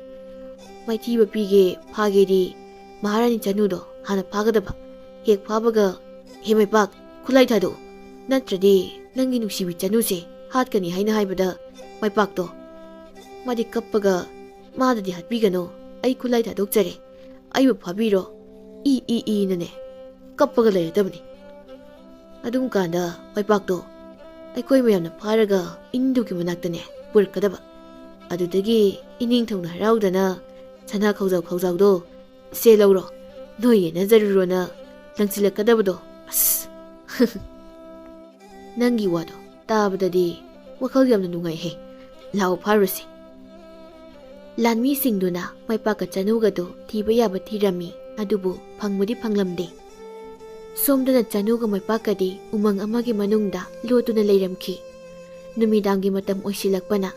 ꯃꯥꯏꯊꯤꯕ ꯄꯤꯒꯦ, ꯐꯥꯒꯦꯗꯤ ꯃꯍꯥꯔꯥꯅꯤ ꯆꯅꯨꯗꯣ ꯍꯥꯟꯅ ꯐꯥꯒꯗꯕ꯫ ꯍꯦꯛ ꯐꯥꯕꯒ, "ꯍꯦ ꯃꯩꯄꯥꯛ, ꯈꯨꯠꯂꯥꯏ ꯊꯥꯗꯣꯛꯎ, ꯅꯠꯇ꯭ꯔꯗꯤ ꯅꯪꯒꯤ ꯅꯨꯡꯁꯤꯕꯤ ꯆꯅꯨꯁꯦ ꯍꯥꯠꯀꯅꯤ" ꯍꯥꯏꯅ ꯍꯥꯏꯕꯗ, ꯃꯩꯄꯥꯛꯇꯣ, ꯃꯥꯗꯤ ꯀꯞꯄꯒ, "ꯃꯥꯗꯗꯤ ꯍꯥꯠꯄꯤꯒꯅꯨ, ꯑꯩ ꯈꯨꯠꯂꯥꯏ ꯊꯥꯗꯣꯛꯆꯔꯦ, ꯑꯩꯕꯨ ꯐꯥꯕꯤꯔꯣ, ꯏ ꯏ ꯏꯅꯅꯦ" ꯀꯞꯄꯒ ꯂꯩꯔꯗꯕꯅꯤ꯫ ꯑꯗꯨꯝ ꯀꯥꯟꯗ ꯃꯩꯄꯥꯛꯇꯣ ꯑꯩꯈꯣꯏ ꯃꯌꯥꯝꯅ ꯐꯥꯔꯒ ꯏꯅꯤꯡꯊꯧꯒꯤ ꯃꯅꯥꯛꯇꯅꯦ ꯄꯨꯔꯛꯀꯗꯕ꯫ ꯑꯗꯨꯗꯒꯤ ꯏꯅꯤꯡꯊꯧꯅ ꯍꯔꯥꯎꯗꯅ ꯁꯅꯥ ꯈꯧꯖꯥꯎ ꯈꯧꯖꯥꯎꯗꯣ, "ꯁꯦ ꯂꯧꯔꯣ, ꯅꯣꯏ ꯌꯦꯟꯅꯖꯔꯨꯔꯣꯅ" ꯂꯪꯁꯤꯜꯂꯛꯀꯗꯕꯗꯣ꯫ ꯑꯁ! ꯅꯪꯒꯤ ꯋꯥꯗꯣ ꯇꯥꯕꯗꯗꯤ ꯋꯥꯈꯜ ꯌꯥꯝꯅ ꯅꯨꯡꯉꯥꯏꯍꯦ꯫ ꯂꯥꯎ ꯐꯥꯔꯨꯁꯦ꯫ ꯂꯥꯟꯃꯤꯁꯤꯡꯗꯨꯅ ꯃꯩꯄꯥꯛꯀ ꯆꯅꯨꯒꯗꯨ ꯊꯤꯕ ꯌꯥꯕ ꯊꯤꯔꯝꯃꯤ, ꯑꯗꯨꯕꯨ ꯐꯪꯕꯗꯤ ꯐꯪꯂꯝꯗꯦ꯫ ꯁꯣꯝꯗꯅ ꯆꯅꯨꯒ ꯃꯩꯄꯥꯛꯀꯗꯤ ꯎꯃꯪ ꯑꯃꯒꯤ ꯃꯅꯨꯡꯗ ꯂꯣꯠꯇꯨꯅ ꯂꯩꯔꯝꯈꯤ꯫ ꯅꯨꯃꯤꯗꯥꯡꯒꯤ ꯃꯇꯝ ꯑꯣꯏꯁꯤꯜꯂꯛꯄꯅ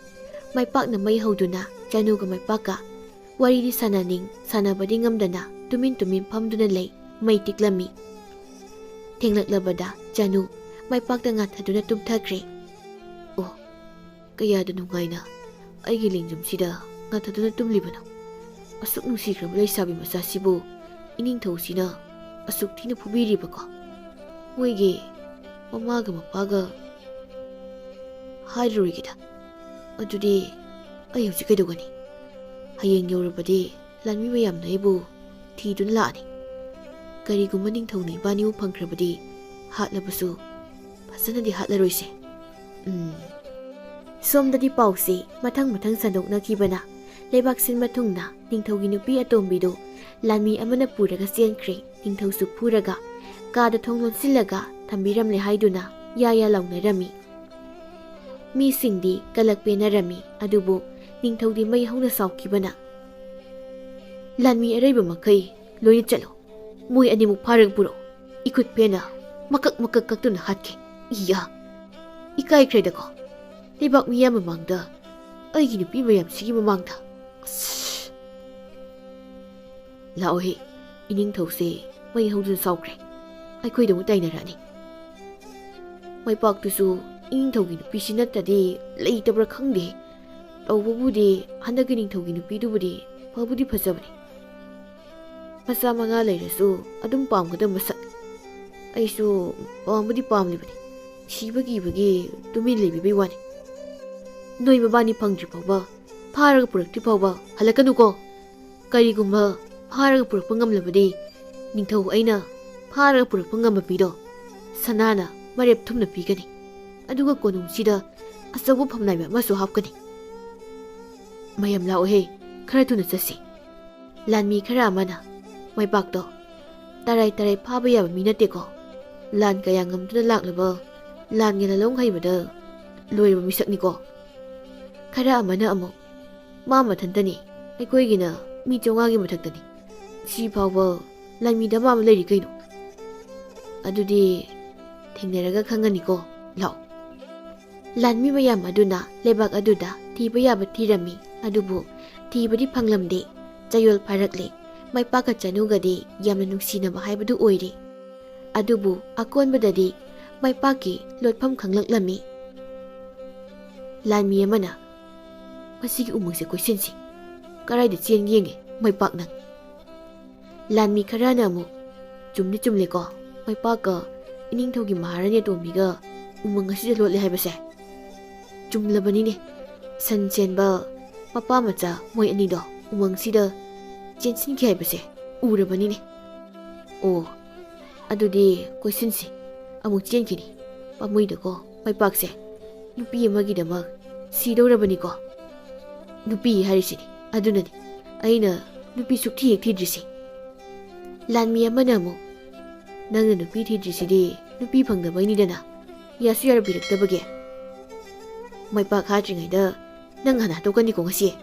ꯃꯩꯄꯥꯛꯅ ꯃꯩ ꯍꯧꯗꯨꯅ ꯆꯅꯨꯒ ꯃꯩꯄꯥꯛꯀ ꯋꯥꯔꯤꯗꯤ ꯁꯥꯟꯅꯅꯤꯡ ꯁꯥꯟꯅꯕꯗꯤ ꯉꯝꯗꯅ ꯇꯨꯃꯤꯟ ꯇꯨꯃꯤꯟ ꯐꯝꯗꯨꯅ ꯂꯩ, ꯃꯩ ꯇꯤꯛꯂꯝꯃꯤ꯫ ꯊꯦꯡꯂꯛꯂꯕꯗ ꯆꯅꯨ ꯃꯩꯄꯥꯛꯇ ꯉꯥꯊꯗꯨꯅ ꯇꯨꯝꯊꯈ꯭ꯔꯦ꯫ ꯑꯣ, ꯀꯌꯥꯗ ꯅꯨꯡꯉꯥꯏꯅ ꯑꯩꯒꯤ ꯂꯦꯡꯖꯨꯝꯁꯤꯗ ꯉꯥꯊꯗꯨꯅ ꯇꯨꯝꯂꯤꯕꯅꯣ꯫ ꯑꯁꯨꯛ ꯅꯨꯡꯁꯤꯈ꯭ꯔꯕ ꯂꯩꯁꯥꯕꯤ ꯃꯆꯥꯁꯤꯕꯨ ꯏꯅꯤꯡꯊꯧꯁꯤꯅ ꯑꯁꯨꯛ ꯊꯤꯅ ꯐꯨꯕꯤꯔꯤꯕꯀꯣ꯫ ꯃꯣꯏꯒꯤ ꯃꯃꯥꯒ ꯃꯄꯥꯒ ꯍꯥꯏꯔꯔꯣꯏꯒꯦꯗ꯫ ꯑꯗꯨꯗꯤ ꯑꯩ ꯍꯧꯖꯤꯛ ꯀꯩꯗꯧꯒꯅꯤ? ꯍꯌꯦꯡ ꯌꯧꯔꯕꯗꯤ ꯂꯥꯟꯃꯤ ꯃꯌꯥꯝꯅ ꯑꯩꯕꯨ ꯊꯤꯗꯨꯅ ꯂꯥꯛꯑꯅꯤ꯫ ꯀꯔꯤꯒꯨꯝꯕ ꯅꯤꯡꯊꯧꯅ ꯏꯕꯥꯅꯤꯕꯨ ꯐꯪꯈ꯭ꯔꯕꯗꯤ ꯍꯥꯠꯂꯕꯁꯨ ꯐꯖꯅꯗꯤ ꯍꯥꯠꯂꯔꯣꯏꯁꯦ꯫ ꯎꯝ꯫ ꯁꯣꯝꯗꯗꯤ ꯄꯥꯎꯁꯤ ꯃꯊꯪ ꯃꯊꯪ ꯁꯟꯗꯣꯛꯅꯈꯤꯕꯅ ꯂꯩꯕꯥꯛ ꯁꯤꯟꯕ ꯊꯨꯡꯅ ꯅꯤꯡꯊꯧꯒꯤ ꯅꯨꯄꯤ ꯑꯇꯣꯝꯕꯤꯗꯨ ꯂꯥꯟꯃꯤ ꯑꯃꯅ ꯄꯨꯔꯒ ꯆꯦꯟꯈ꯭ꯔꯦ꯫ ꯅꯤꯡꯊꯧꯁꯨ ꯐꯨꯔꯒ ꯀꯥꯗ ꯊꯣꯡ ꯂꯣꯟꯁꯤꯜꯂꯒ ꯊꯝꯕꯤꯔꯝꯂꯦ ꯍꯥꯏꯗꯨꯅ ꯌꯥ ꯌꯥ ꯂꯥꯎꯅꯔꯝꯃꯤ꯫ ꯃꯤꯁꯤꯡꯗꯤ ꯀꯂꯛ ꯄꯦꯟꯅꯔꯝꯃꯤ, ꯑꯗꯨꯕꯨ ꯅꯤꯡꯊꯧꯗꯤ ꯃꯩ ꯍꯧꯅ ꯁꯥꯎꯈꯤꯕꯅ, "ꯂꯥꯟꯃꯤ ꯑꯔꯩꯕ ꯃꯈꯩ ꯂꯣꯏꯅ ꯆꯠꯂꯣ꯫ ꯃꯣꯏ ꯑꯅꯤꯃꯨꯛ ꯐꯥꯔꯒ ꯄꯨꯔꯛꯎ꯫ ꯏꯈꯨꯠ ꯄꯦꯟꯅ ꯃꯀꯛ ꯃꯀꯛ ꯀꯛꯇꯨꯅ ꯍꯥꯠꯀꯦ꯫ ꯏꯌꯥ! ꯏꯀꯥꯏꯈ꯭ꯔꯦꯗꯀꯣ꯫ ꯂꯩꯕꯥꯛ ꯃꯤꯌꯥꯝ ꯃꯃꯥꯡꯗ, ꯑꯩꯒꯤ ꯅꯨꯄꯤ ꯃꯌꯥꯝꯁꯤꯒꯤ ꯃꯃꯥꯡꯗ꯫ ꯑꯁ!" "ꯂꯥꯛꯑꯣꯍꯦ, ꯏꯅꯤꯡꯊꯧꯁꯦ ꯃꯩ ꯍꯧꯗꯨꯅ ꯁꯥꯎꯈ꯭ꯔꯦ꯫ ꯑꯩꯈꯣꯏꯗ ꯑꯃꯨꯛ ꯇꯥꯏꯅꯔꯛꯑꯅꯤ꯫" ꯃꯩꯄꯥꯛꯇꯨꯁꯨ ꯏꯅꯤꯡꯊꯧꯒꯤ ꯅꯨꯄꯤꯁꯤ ꯅꯠꯇ꯭ꯔꯗꯤ ꯂꯩꯇꯕ꯭ꯔꯥ ꯈꯪꯗꯦ꯫ ꯇꯧꯕꯕꯨꯗꯤ ꯍꯟꯗꯛꯀꯤ ꯅꯤꯡꯊꯧꯒꯤ ꯅꯨꯄꯤꯗꯨꯕꯨꯗꯤ ꯐꯕꯨꯗꯤ ꯐꯖꯕꯅꯤ꯫ ꯃꯆꯥ ꯃꯉꯥ ꯂꯩꯔꯁꯨ ꯑꯗꯨꯝ ꯄꯥꯝꯒꯗꯕ ꯃꯁꯛ꯫ ꯑꯩꯁꯨ ꯄꯥꯝꯕꯨꯗꯤ ꯄꯥꯝꯂꯤꯕꯅꯤ꯫ ꯁꯤꯕ ꯀꯤꯕꯒꯤ ꯇꯨꯃꯤꯟ ꯂꯩꯕꯤꯕꯩ ꯋꯥꯅꯤ꯫ ꯅꯣꯏ ꯃꯕꯥꯅꯤ ꯐꯪꯗ꯭ꯔꯤ ꯐꯥꯎꯕ, ꯐꯥꯔꯒ ꯄꯨꯔꯛꯇ꯭ꯔꯤ ꯐꯥꯎꯕ ꯍꯜꯂꯛꯀꯅꯨꯀꯣ꯫ ꯀꯔꯤꯒꯨꯝꯕ ꯐꯥꯔꯒ ꯄꯨꯔꯛꯄ ꯉꯝꯂꯕꯗꯤ, ꯅꯤꯡꯊꯧ ꯑꯩꯅ ꯐꯥꯔꯒ ꯄꯨꯔꯛꯄ ꯉꯝꯕ ꯃꯤꯗꯣ ꯁꯅꯥꯅ ꯃꯔꯦꯞ ꯊꯨꯝꯅ ꯄꯤꯒꯅꯤ꯫ ꯑꯗꯨꯒ ꯀꯣꯅꯨꯡꯁꯤꯗ ꯑꯆꯧꯕ ꯐꯝꯅꯥꯏꯕ ꯑꯃꯁꯨ ꯍꯥꯞꯀꯅꯤ꯫ ꯃꯌꯥꯝ ꯂꯥꯛꯑꯣꯍꯦ, ꯈꯔ ꯊꯨꯅ ꯆꯠꯁꯤ꯫ ꯂꯥꯟꯃꯤ ꯈꯔ ꯑꯃꯅ, "ꯃꯩꯄꯥꯛꯇꯣ ꯇꯔꯥꯏ ꯇꯔꯥꯏ ꯐꯥꯕ ꯌꯥꯕ ꯃꯤ ꯅꯠꯇꯦꯀꯣ꯫ ꯂꯥꯟ ꯀꯌꯥ ꯉꯝꯗꯨꯅ ꯂꯥꯛꯂꯕ, ꯂꯥꯟꯒꯤ ꯂꯥꯂꯣꯡ ꯍꯩꯕꯗ ꯂꯣꯏꯔꯕ ꯃꯤꯁꯛꯅꯤꯀꯣ꯫" ꯈꯔ ꯑꯃꯅ ꯑꯃꯨꯛ, "ꯃꯥ ꯃꯊꯟꯇꯅꯤ, ꯑꯩꯈꯣꯏꯒꯤꯅ ꯃꯤ ꯆꯥꯝꯃꯉꯥꯒꯤ ꯃꯊꯛꯇꯅꯤ꯫ ꯁꯤ ꯐꯥꯎꯕ ꯂꯥꯟꯃꯤ ꯗꯃꯥ ꯑꯃ ꯂꯩꯔꯤ ꯀꯩꯅꯣ꯫" "ꯑꯗꯨꯗꯤ ꯊꯦꯡꯅꯔꯒ ꯈꯪꯒꯅꯤꯀꯣ, ꯂꯥꯛꯑꯣ꯫" ꯂꯥꯟꯃꯤ ꯃꯌꯥꯝ ꯑꯗꯨꯅ ꯂꯩꯕꯥꯛ ꯑꯗꯨꯗ ꯊꯤꯕ ꯌꯥꯕ ꯊꯤꯔꯝꯃꯤ, ꯑꯗꯨꯕꯨ ꯊꯤꯕꯗꯤ ꯐꯪꯂꯝꯗꯦ꯫ ꯆꯌꯣꯜ ꯐꯥꯔꯛꯂꯦ꯫ ꯃꯩꯄꯥꯛꯀ ꯆꯅꯨꯒꯗꯤ ꯌꯥꯝꯅ ꯅꯨꯡꯁꯤꯅꯕ ꯍꯥꯏꯕꯗꯨ ꯑꯣꯏꯔꯦ꯫ ꯑꯗꯨꯕꯨ ꯑꯀꯣꯟꯕꯗꯗꯤ ꯃꯩꯄꯥꯛꯀꯤ ꯂꯣꯠꯐꯝ ꯈꯪꯂꯛꯂꯝꯃꯤ꯫ ꯂꯥꯟꯃꯤ ꯑꯃꯅ, "ꯃꯁꯤꯒꯤ ꯎꯃꯪꯁꯦ ꯀꯣꯏꯁꯤꯟꯁꯤ꯫ ꯀꯗꯥꯏꯗ ꯆꯦꯟꯒꯦ ꯌꯦꯡꯒꯦ, ꯃꯩꯄꯥꯛ ꯅꯪ꯫" ꯂꯥꯟꯃꯤ ꯈꯔꯅ ꯑꯃꯨꯛ, "ꯆꯨꯝꯗꯤ ꯆꯨꯝꯂꯦꯀꯣ, ꯃꯩꯄꯥꯛꯀ ꯏꯅꯤꯡꯊꯧꯒꯤ ꯃꯍꯥꯔꯥꯅꯤ ꯑꯇꯣꯝꯕꯤꯒ ꯎꯃꯪ ꯑꯁꯤꯗ ꯂꯣꯠꯂꯦ ꯍꯥꯏꯕꯁꯦ꯫ ꯆꯨꯝꯂꯕꯅꯤꯅꯦ, ꯁꯟ ꯆꯦꯟꯕ ꯃꯄꯥ ꯃꯆꯥ ꯃꯣꯏ ꯑꯅꯤꯗꯣ ꯎꯃꯪꯁꯤꯗ ꯆꯦꯟꯁꯤꯟꯈꯤ ꯍꯥꯏꯕꯁꯦ ꯎꯔꯕꯅꯤꯅꯦ꯫ ꯑꯣ, ꯑꯗꯨꯗꯤ ꯀꯣꯏꯁꯤꯟꯁꯤ, ꯑꯃꯨꯛ ꯆꯦꯟꯈꯤꯅꯤ꯫ ꯄꯥꯝꯃꯨꯏꯗꯀꯣ, ꯃꯩꯄꯥꯛꯁꯦ ꯅꯨꯄꯤ ꯑꯃꯒꯤꯗꯃꯛ ꯁꯤꯗꯧꯔꯕꯅꯤꯀꯣ꯫" "ꯅꯨꯄꯤ ꯍꯥꯏꯔꯤꯁꯤꯅꯤ, ꯑꯗꯨꯅꯅꯤ ꯑꯩꯅ ꯅꯨꯄꯤ ꯁꯨꯛꯊꯤ ꯍꯦꯛ ꯊꯤꯗ꯭ꯔꯤꯁꯤ꯫ ꯂꯥꯟꯃꯤ ꯑꯃꯅ ꯑꯃꯨꯛ, "ꯅꯪꯅ ꯅꯨꯄꯤ ꯊꯤꯗ꯭ꯔꯤꯁꯤꯗꯤ ꯅꯨꯄꯤ ꯐꯪꯗꯕꯩꯅꯤꯗꯅ, ꯌꯥꯁꯨ ꯌꯥꯔꯛꯄꯤꯔꯛꯇꯕꯒꯤ꯫ ꯃꯥꯏꯄꯥꯛ ꯍꯥꯠꯇ꯭ꯔꯤꯉꯩꯗ ꯅꯪ ꯍꯥꯟꯅ ꯍꯥꯠꯇꯣꯛꯀꯅꯤꯀꯣ ꯉꯁꯤ꯫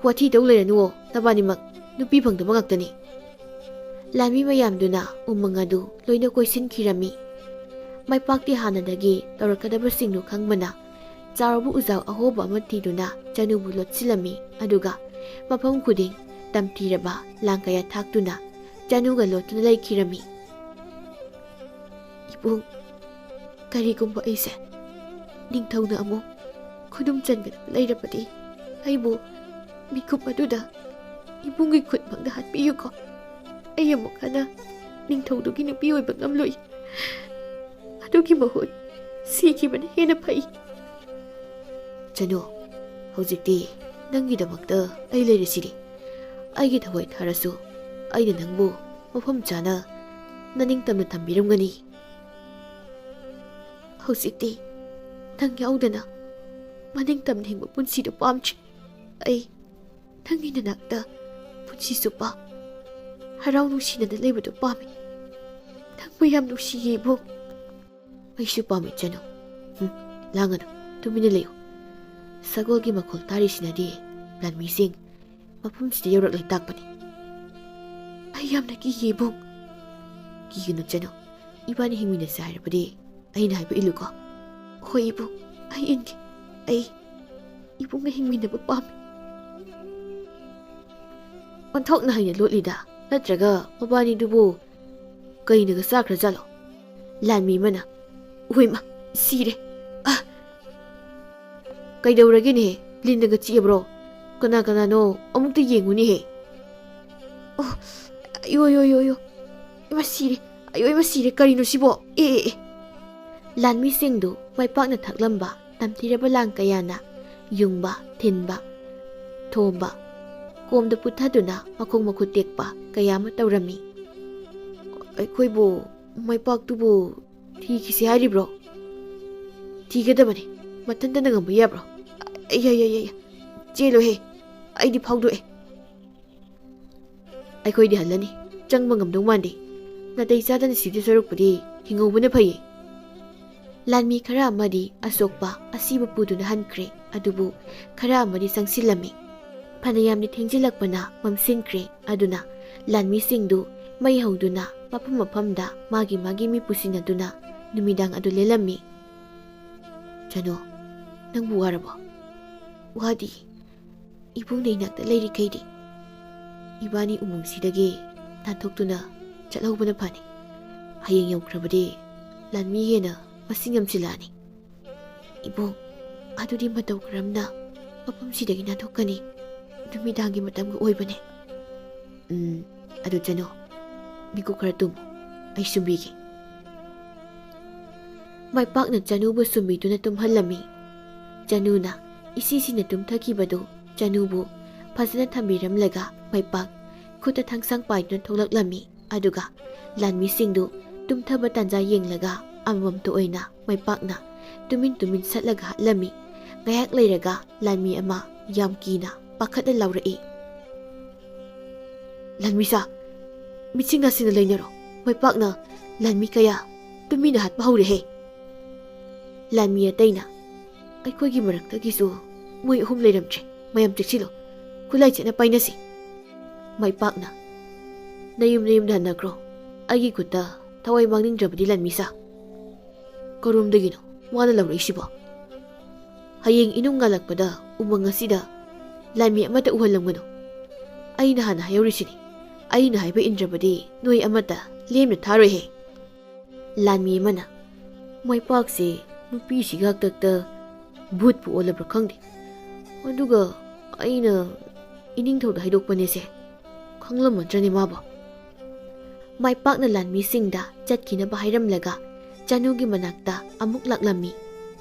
ꯋꯥꯊꯤ ꯇꯧ ꯂꯩꯔꯅꯨꯋꯣ, ꯅꯕꯥꯅꯤꯃꯛ ꯅꯨꯄꯤ ꯐꯪꯗꯕ ꯉꯥꯛꯇꯅꯤ꯫" ꯂꯥꯟꯃꯤ ꯃꯌꯥꯝꯗꯨꯅ ꯎꯃꯪ ꯑꯗꯨ ꯂꯣꯏꯅ ꯀꯣꯏꯁꯤꯟꯈꯤꯔꯝꯃꯤ꯫ ꯃꯥꯏꯄꯥꯛꯇꯤ ꯍꯥꯟꯅꯗꯒꯤ ꯇꯧꯔꯛꯀꯗꯕꯁꯤꯡꯗꯨ ꯈꯪꯕꯅ, ꯆꯥꯎꯔꯕ ꯎꯖꯥꯎ ꯑꯍꯣꯕ ꯑꯃ ꯊꯤꯗꯨꯅ ꯆꯅꯨꯕꯨ ꯂꯣꯠꯁꯤꯜꯂꯝꯃꯤ, ꯑꯗꯨꯒ ꯃꯐꯝ ꯈꯨꯗꯤꯡ ꯇꯝꯊꯤꯔꯕ ꯂꯥꯡ ꯀꯌꯥ ꯊꯥꯛꯇꯨꯅ ꯆꯅꯨꯒ ꯂꯣꯠꯇꯨꯅ ꯂꯩꯈꯤꯔꯝꯃꯤ꯫ "ꯏꯕꯨꯡ, ꯀꯔꯤꯒꯨꯝꯕ ꯑꯩꯁꯦ ꯅꯤꯡꯊꯧꯅ ꯑꯃꯨꯛ ꯈꯨꯗꯨꯝ ꯆꯟꯒꯗꯕ ꯂꯩꯔꯕꯗꯤ, ꯑꯩꯕꯨ ꯃꯤꯀꯨꯞ ꯑꯗꯨꯗ ꯏꯕꯨꯡꯒꯤ ꯈꯨꯠꯃꯛꯇ ꯍꯥꯠꯄꯤꯌꯨꯀꯣ꯫ ꯑꯩ ꯑꯃꯨꯛ ꯍꯟꯅ ꯅꯤꯡꯊꯧꯗꯨꯒꯤ ꯅꯨꯄꯤ ꯑꯣꯏꯕ ꯉꯝꯂꯣꯏ꯫ ꯑꯗꯨꯒꯤ ꯃꯍꯨꯠ ꯁꯤꯈꯤꯕꯅ ꯍꯦꯟꯅ ꯐꯩ꯫" "ꯆꯅꯨ, ꯍꯧꯖꯤꯛꯇꯤ ꯅꯪꯒꯤꯗꯃꯛꯇ ꯑꯩ ꯂꯩꯔꯤꯁꯤꯗꯤ꯫ ꯑꯩꯒꯤ ꯊꯋꯥꯏ ꯊꯥꯔꯁꯨ ꯑꯩꯅ ꯅꯪꯕꯨ ꯃꯐꯝ ꯆꯥꯅ ꯅꯅꯤꯡꯇꯝꯅ ꯊꯝꯕꯤꯔꯝꯒꯅꯤ꯫" "ꯍꯧꯖꯤꯛꯇꯤ ꯅꯪ ꯌꯥꯎꯗꯅ ꯃꯅꯤꯡꯇꯝꯅ ꯍꯤꯡꯕ ꯄꯨꯟꯁꯤꯗꯨ ꯄꯥꯝꯗ꯭ꯔꯦ꯫ ꯑꯩ ꯅꯪꯒꯤ ꯅꯅꯥꯛꯇ ꯄꯨꯟꯁꯤ ꯆꯨꯞꯄ ꯍꯔꯥꯎ ꯅꯨꯡꯁꯤꯅꯅ ꯂꯩꯕꯗꯨ ꯄꯥꯝꯃꯤ꯫ ꯅꯪꯕꯨ ꯌꯥꯝ ꯅꯨꯡꯁꯤꯌꯦ ꯏꯕꯨꯡ꯫" "ꯑꯩꯁꯨ ꯄꯥꯝꯃꯤ ꯆꯅꯨ꯫ ꯍꯨꯝ, ꯂꯥꯡꯒꯅꯨ, ꯇꯨꯃꯤꯟꯅ ꯂꯩꯌꯨ꯫ ꯁꯒꯣꯜꯒꯤ ꯃꯈꯣꯜ ꯇꯥꯔꯤꯁꯤꯅꯗꯤ ꯂꯥꯟꯃꯤꯁꯤꯡ ꯃꯐꯝꯁꯤꯗ ꯌꯧꯔꯛꯂꯦ ꯇꯥꯛꯄꯅꯤ꯫" "ꯑꯩ ꯌꯥꯝꯅ ꯀꯤꯌꯦ ꯏꯕꯨꯡ꯫" "ꯀꯤꯒꯅꯨ ꯆꯅꯨ, ꯏꯕꯥꯅꯤ ꯍꯤꯡꯃꯤꯟꯅꯁꯦ ꯍꯥꯏꯔꯕꯗꯤ ꯑꯩꯅ ꯍꯥꯏꯕ ꯏꯜꯂꯨꯀꯣ꯫" "ꯍꯣꯏ ꯏꯕꯨꯡ, ꯑꯩ ꯏꯟꯒꯦ꯫ ꯑꯩ ꯏꯕꯨꯡꯒ ꯍꯤꯡꯃꯤꯟꯅꯕ ꯄꯥꯝꯃꯤ꯫" "ꯑꯣꯟꯊꯣꯛꯅ ꯍꯩꯅ ꯂꯣꯠꯂꯤꯗ, ꯅꯠꯇ꯭ꯔꯒ ꯃꯕꯥꯅꯤꯗꯨꯕꯨ ꯀꯩꯅꯒ ꯆꯥꯈ꯭ꯔꯖꯥꯠꯂꯣ?" ꯂꯥꯟꯃꯤ ꯑꯃꯅ, "ꯎꯍꯩꯃ, ꯁꯤꯔꯦ꯫ ꯑ!" "ꯀꯩꯗꯧꯔꯒꯦꯅꯦꯍꯦ? ꯂꯤꯟꯅꯒ ꯆꯤꯛꯑꯕ꯭ꯔꯣ? ꯀꯅꯥ ꯀꯅꯥꯅꯣ? ꯑꯃꯨꯛꯇ ꯌꯦꯡꯉꯨꯅꯦꯍꯦ꯫" "ꯑꯣ, ꯑꯌꯣ, ꯑꯌꯣ, ꯑꯌꯣ, ꯑꯌꯣ꯫ ꯏꯃꯥ, ꯁꯤꯔꯦ꯫ ꯑꯌꯣ, ꯏꯃꯥ, ꯁꯤꯔꯦ꯫ ꯀꯔꯤꯅꯣ ꯁꯤꯕꯣ? ꯑꯦ, ꯑꯦ, ꯑꯦ꯫" ꯂꯥꯟꯃꯤꯁꯤꯡꯗꯨ ꯃꯥꯏꯄꯥꯛꯅ ꯊꯛꯂꯝꯕ ꯇꯝꯊꯤꯔꯕ ꯂꯥꯡ ꯀꯌꯥꯅ ꯌꯨꯡꯕ, ꯊꯤꯟꯕ, ꯊꯣꯝꯕ, ꯀꯣꯝꯗ ꯄꯨꯊꯗꯨꯅ ꯃꯈꯣꯡ ꯃꯈꯨꯠ ꯇꯦꯛꯄ ꯀꯌꯥ ꯑꯃ ꯇꯧꯔꯝꯃꯤ꯫ "ꯑꯩꯈꯣꯏꯕꯨ ꯃꯥꯏꯄꯥꯛꯇꯨꯕꯨ ꯊꯤꯈꯤꯁꯤ ꯍꯥꯏꯔꯤꯕ꯭ꯔꯣ? ꯊꯤꯒꯗꯕꯅꯤ꯫ ꯃꯊꯟꯇꯅ ꯉꯝꯕ ꯌꯥꯕ꯭ꯔꯣ? ꯑꯩ, ꯑꯩ, ꯑꯩ, ꯑꯩ, ꯆꯦꯜꯂꯣꯍꯦ꯫ ꯑꯩꯗꯤ ꯐꯥꯎꯗꯣꯛꯑꯦ꯫" "ꯑꯩꯈꯣꯏꯗꯤ ꯍꯜꯂꯅꯤ, ꯆꯪꯕ ꯉꯝꯗꯧ ꯃꯥꯟꯗꯦ꯫ ꯅꯥꯇꯩ ꯆꯥꯗꯅ ꯁꯤꯗꯣꯏ ꯁꯔꯨꯛꯄꯨꯗꯤ ꯍꯤꯡꯍꯧꯕꯅ ꯐꯩꯌꯦ"꯫ ꯂꯥꯟꯃꯤ ꯈꯔ ꯑꯃꯗꯤ ꯑꯁꯣꯛꯄ ꯑꯁꯤꯕ ꯄꯨꯗꯨꯅ ꯍꯟꯈ꯭ꯔꯦ, ꯑꯗꯨꯕꯨ ꯈꯔ ꯑꯃꯗꯤ ꯆꯪꯁꯤꯜꯂꯝꯃꯤ꯫ ꯐꯅꯌꯥꯝꯗꯤ ꯊꯦꯡꯖꯤꯜꯂꯛꯄꯅ ꯃꯝꯁꯤꯟꯈ꯭ꯔꯦ, ꯑꯗꯨꯅ ꯂꯥꯟꯃꯤꯁꯤꯡꯗꯨ ꯃꯩ ꯍꯧꯗꯨꯅ ꯃꯐꯝ ꯃꯐꯝꯗ ꯃꯥꯒꯤ ꯃꯥꯒꯤ ꯃꯤ ꯄꯨꯁꯤꯟꯅꯗꯨꯅ ꯅꯨꯃꯤꯗꯥꯡ ꯑꯗꯨ ꯂꯦꯜꯂꯝꯃꯤ꯫ "ꯆꯅꯨ, ꯅꯪꯕꯨ ꯋꯥꯔꯕꯣ?" "ꯋꯥꯗꯤ꯫ ꯏꯕꯨꯡꯅ ꯏꯅꯥꯛꯇ ꯂꯩꯔꯤꯈꯩꯗꯤ ꯏꯕꯥꯅꯤ ꯎꯃꯪꯁꯤꯗꯒꯤ ꯅꯥꯟꯊꯣꯛꯇꯨꯅ ꯆꯠꯍꯧꯕꯅ ꯐꯅꯤ꯫ ꯍꯌꯦꯡ ꯌꯧꯈ꯭ꯔꯕꯗꯤ ꯂꯥꯟꯃꯤ ꯍꯦꯟꯅ ꯃꯁꯤꯡ ꯌꯥꯝꯁꯤꯜꯂꯛꯑꯅꯤ"꯫ "ꯏꯕꯨꯡ, ꯑꯗꯨꯗꯤ ꯃꯇꯧ ꯀꯔꯝꯅ ꯃꯐꯝꯁꯤꯗꯒꯤ ꯅꯥꯟꯊꯣꯛꯀꯅꯤ? ꯅꯨꯃꯤꯗꯥꯡꯒꯤ ꯃꯇꯝꯒ ꯑꯣꯏꯕꯅꯦ"꯫ "ꯎꯝ, ꯑꯗꯨ ꯆꯅꯨ, ꯃꯤꯀꯨꯞ ꯈꯔ ꯇꯨꯝꯃꯨ, ꯑꯩ ꯁꯨꯝꯕꯤꯒꯦ"꯫ ꯃꯥꯏꯄꯥꯛꯅ ꯆꯅꯨꯕꯨ ꯁꯨꯝꯕꯤꯗꯨꯅ ꯇꯨꯝꯍꯜꯂꯝꯃꯤ꯫ ꯆꯅꯨꯅ ꯏꯁꯤꯁꯤꯅ ꯇꯨꯝꯊꯈꯤꯕꯗꯨ ꯆꯅꯨꯕꯨ ꯐꯖꯅ ꯊꯝꯕꯤꯔꯝꯂꯒ ꯃꯥꯏꯄꯥꯛ ꯈꯨꯠꯇ ꯊꯥꯡꯁꯥꯡ ꯄꯥꯏꯗꯨꯅ ꯊꯣꯛꯂꯛꯂꯝꯃꯤ꯫ ꯑꯗꯨꯒ ꯂꯥꯟꯃꯤꯁꯤꯡꯗꯨ ꯇꯨꯝꯊꯕ ꯇꯥꯟꯖꯥ ꯌꯦꯡꯂꯒ ꯑꯃꯃꯝꯇ ꯑꯣꯏꯅ ꯃꯥꯏꯄꯥꯛꯅ ꯇꯨꯃꯤꯟ ꯇꯨꯃꯤꯟ ꯁꯠꯂꯒ ꯍꯥꯠꯂꯝꯃꯤ꯫ ꯉꯥꯏꯍꯥꯛ ꯂꯩꯔꯒ ꯂꯥꯟꯃꯤ ꯑꯃ ꯌꯥꯝ ꯀꯤꯅ ꯄꯥꯈꯠꯅ ꯂꯥꯎꯔꯛꯏ꯫ "ꯂꯥꯟꯃꯤꯁꯥ, ꯃꯤꯠꯁꯤꯡ ꯅꯥꯁꯤꯡꯅ ꯂꯩꯅꯔꯣ꯫ ꯃꯥꯏꯄꯥꯛꯅ ꯂꯥꯟꯃꯤ ꯀꯌꯥ ꯇꯨꯃꯤꯟꯅ ꯍꯥꯠꯄ ꯍꯧꯔꯦꯍꯦ"꯫ ꯂꯥꯟꯃꯤ ꯑꯇꯩꯅ, "ꯑꯩꯈꯣꯏꯒꯤ ꯃꯔꯛꯇꯒꯤꯁꯨ ꯃꯣꯏ ꯑꯍꯨꯝ ꯂꯩꯔꯝꯗ꯭ꯔꯦ꯫ ꯃꯌꯥꯝ ꯆꯦꯛꯁꯤꯜꯂꯨ꯫ ꯈꯨꯠꯂꯥꯏ ꯆꯦꯠꯅ ꯄꯥꯏꯅꯁꯤ"꯫ ꯃꯥꯏꯄꯥꯛꯅ, "ꯅꯌꯨꯝ ꯅꯌꯨꯝꯗ ꯍꯟꯅꯈ꯭ꯔꯣ꯫ ꯑꯩꯒꯤ ꯈꯨꯠꯇ ꯊꯋꯥꯏ ꯃꯥꯡꯅꯤꯡꯗ꯭ꯔꯕꯗꯤ ꯂꯥꯟꯃꯤꯁꯥ"꯫ "ꯀꯔꯣꯝꯗꯒꯤꯅꯣ ꯋꯥꯅ ꯂꯧꯔꯛꯏꯁꯤꯕꯣ? ꯍꯌꯦꯡ ꯏꯅꯨꯡ ꯉꯥꯜꯂꯛꯄꯗ ꯎꯃꯪ ꯑꯁꯤꯗ ꯂꯥꯟꯃꯤ ꯑꯃꯠꯇ ꯎꯍꯜꯂꯝꯒꯅꯨ꯫ ꯑꯩꯅ ꯍꯥꯟꯅ ꯍꯥꯏꯍꯧꯔꯤꯁꯤꯅꯤ, ꯑꯩꯅ ꯍꯥꯏꯕ ꯏꯟꯗ꯭ꯔꯕꯗꯤ ꯅꯣꯏ ꯑꯃꯠꯇ ꯂꯦꯝꯅ ꯊꯥꯔꯣꯏꯍꯦ"꯫ ꯂꯥꯟꯃꯤ ꯑꯃꯅ, "ꯃꯥꯏꯄꯥꯛꯁꯦ ꯅꯨꯄꯤꯁꯤꯒꯤ ꯍꯥꯛꯇꯛꯇ ꯚꯨꯠꯄꯨ ꯑꯣꯜꯂꯕ꯭ꯔꯥ ꯈꯪꯗꯦ꯫ ꯑꯗꯨꯒ ꯑꯩꯅ ꯏꯅꯤꯡꯊꯧꯗ ꯍꯥꯏꯗꯣꯛꯄꯅꯦꯁꯦ꯫ ꯈꯪꯂꯝꯃꯗ꯭ꯔꯅꯦ ꯃꯥꯕꯣ"꯫ ꯃꯥꯏꯄꯥꯛꯅ ꯂꯥꯟꯃꯤꯁꯤꯡꯗ ꯆꯠꯈꯤꯅꯕ ꯍꯥꯏꯔꯝꯂꯒ ꯆꯅꯨꯒꯤ ꯃꯅꯥꯛꯇ ꯑꯃꯨꯛ ꯂꯥꯛꯂꯝꯃꯤ꯫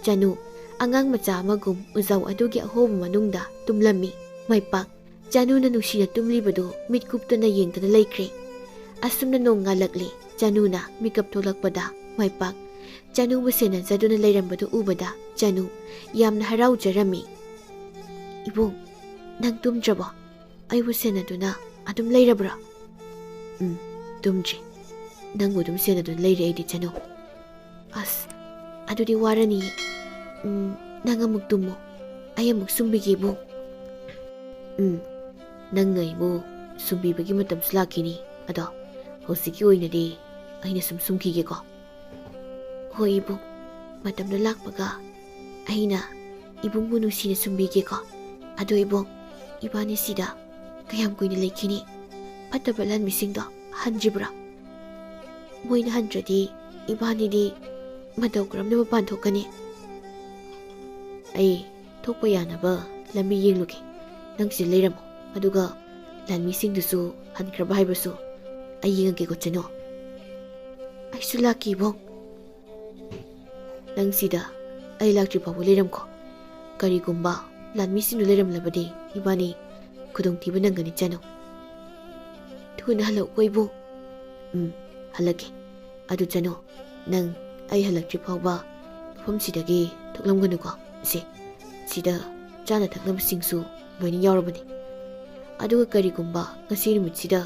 ꯆꯅꯨ ꯑꯉꯥꯡ ꯃꯆꯥ ꯑꯃꯒꯨꯝ ꯎꯖꯥꯎ ꯑꯗꯨꯒꯤ ꯑꯍꯣꯕ ꯃꯅꯨꯡꯗ ꯇꯨꯝꯂꯝꯃꯤ꯫ ꯃꯥꯏꯄꯥꯛ ꯆꯅꯨꯅ ꯅꯨꯡꯁꯤꯅ ꯇꯨꯝꯂꯤꯕꯗꯨ ꯃꯤꯠ ꯀꯨꯞꯇꯅ ꯌꯦꯡꯗꯨꯅ ꯂꯩꯈ꯭ꯔꯦ꯫ ꯑꯁꯨꯝꯅ ꯅꯣꯡ ꯉꯥꯜꯂꯛꯂꯦ꯫ ꯆꯅꯨꯅ ꯃꯤꯀꯞ ꯊꯣꯛꯂꯛꯄꯗ ꯃꯥꯏꯄꯥꯛ ꯆꯅꯨꯕꯨ ꯁꯦꯟꯅꯖꯗꯨꯅ ꯂꯩꯔꯝꯕꯗꯨ ꯎꯕꯗ ꯆꯅꯨ ꯌꯥꯝꯅ ꯍꯔꯥꯎꯖꯔꯝꯃꯤ꯫ "ꯏꯕꯨꯡ, ꯅꯪ ꯇꯨꯝꯗ꯭ꯔꯕꯣ? ꯑꯩꯕꯨ ꯁꯦꯟꯅꯗꯨꯅ ꯑꯗꯨꯝ ꯂꯩꯔꯕ꯭ꯔꯥ?" ꯎꯝ, ꯇꯨꯝꯗ꯭ꯔꯤ꯫ ꯅꯪꯕꯨ ꯑꯗꯨꯝ ꯁꯦꯟꯅꯗꯨꯅ ꯂꯩꯔꯦ ꯑꯩꯗꯤ, ꯆꯅꯨ꯫ ꯑꯁ, ꯑꯗꯨꯗꯤ ꯋꯥꯔꯅꯤꯌꯦ꯫ ꯎꯝ, ꯅꯪ ꯑꯃꯨꯛ ꯇꯨꯝꯃꯣ꯫ ꯑꯩ ꯑꯃꯨꯛ ꯁꯨꯝꯕꯤꯒꯦ, ꯏꯕꯨꯡ꯫ ꯎꯝ, ꯅꯪꯅ ꯑꯩꯕꯨ ꯁꯨꯝꯕꯤꯕꯒꯤ ꯃꯇꯝꯁꯨ ꯂꯥꯛꯈꯤꯅꯤ꯫ ꯑꯗꯣ ꯍꯧꯖꯤꯛꯀꯤ ꯑꯣꯏꯅꯗꯤ ꯑꯩꯅ ꯁꯨꯝ ꯁꯨꯝꯈꯤꯒꯦꯀꯣ꯫ ꯍꯣꯏ ꯏꯕꯨꯡ, ꯃꯇꯝꯗꯣ ꯂꯥꯛꯄꯒ ꯑꯩꯅ ꯏꯕꯨꯡꯕꯨ ꯅꯨꯡꯁꯤꯅ ꯁꯨꯝꯕꯤꯒꯦꯀꯣ꯫ ꯑꯗꯣ ꯏꯕꯨꯡ, ꯏꯕꯥꯅꯤ ꯁꯤꯗ ꯀꯌꯥꯝ ꯀꯨꯏꯅ ꯂꯩꯈꯤꯅꯤ? ꯐꯠꯇꯕ ꯂꯥꯟꯃꯤꯁꯤꯡꯗꯣ ꯍꯟꯗ꯭ꯔꯤꯕ꯭ꯔꯥ? ꯃꯣꯏꯅ ꯍꯟꯗ꯭ꯔꯗꯤ ꯏꯕꯥꯅꯤꯗꯤ ꯃꯇꯧ ꯀꯔꯝꯅ ꯃꯄꯥꯟ ꯊꯣꯛꯀꯅꯤ? ꯑꯩ ꯊꯣꯛꯄ ꯌꯥꯅꯕ ꯂꯝꯕꯤ ꯌꯦꯡꯂꯨꯒꯦ꯫ ꯅꯪ ꯁꯤꯗ ꯂꯩꯔꯝꯃꯣ꯫ ꯑꯗꯨꯒ ꯂꯥꯟꯃꯤꯁꯤꯡꯗꯨꯁꯨ ꯍꯟꯈ꯭ꯔꯕ ꯍꯥꯏꯕꯁꯨ ꯑꯩ ꯌꯦꯡꯉꯒꯦꯀꯣ, ꯆꯅꯨ꯫ ꯑꯩꯁꯨ ꯂꯥꯛꯀꯦ, ꯏꯕꯨꯡ꯫ ꯅꯪ ꯁꯤꯗ ꯑꯩ ꯂꯥꯛꯇ꯭ꯔꯤ ꯐꯥꯎꯕ ꯂꯩꯔꯝꯈꯣ꯫ ꯀꯔꯤꯒꯨꯝꯕ ꯂꯥꯟꯃꯤꯁꯤꯡꯗꯨ ꯂꯩꯔꯝꯂꯕꯗꯤ ꯏꯕꯥꯅꯤ ꯈꯨꯗꯣꯡꯊꯤꯕ ꯅꯪꯒꯅꯤ, ꯆꯅꯨ꯫ ꯊꯨꯅ ꯍꯜꯂꯛꯎꯀꯣ, ꯏꯕꯨꯡ꯫ ꯎꯝ, ꯍꯜꯂꯛꯀꯦ꯫ ꯑꯗꯨ ꯆꯅꯨ, ꯅꯪ ꯑꯩ ꯍꯜꯂꯛꯇ꯭ꯔꯤ ꯐꯥꯎꯕ ꯃꯐꯝꯁꯤꯗꯒꯤ ꯊꯣꯛꯂꯝꯒꯅꯨꯀꯣ꯫ ꯁꯦ, ꯁꯤꯗ ꯆꯥꯅ ꯊꯛꯅꯕꯁꯤꯡꯁꯨ ꯂꯣꯏꯅ ꯌꯥꯎꯔꯕꯅꯤ꯫ ꯑꯗꯨꯒ ꯀꯔꯤꯒꯨꯝꯕ ꯉꯁꯤ ꯅꯨꯃꯤꯠꯁꯤꯗ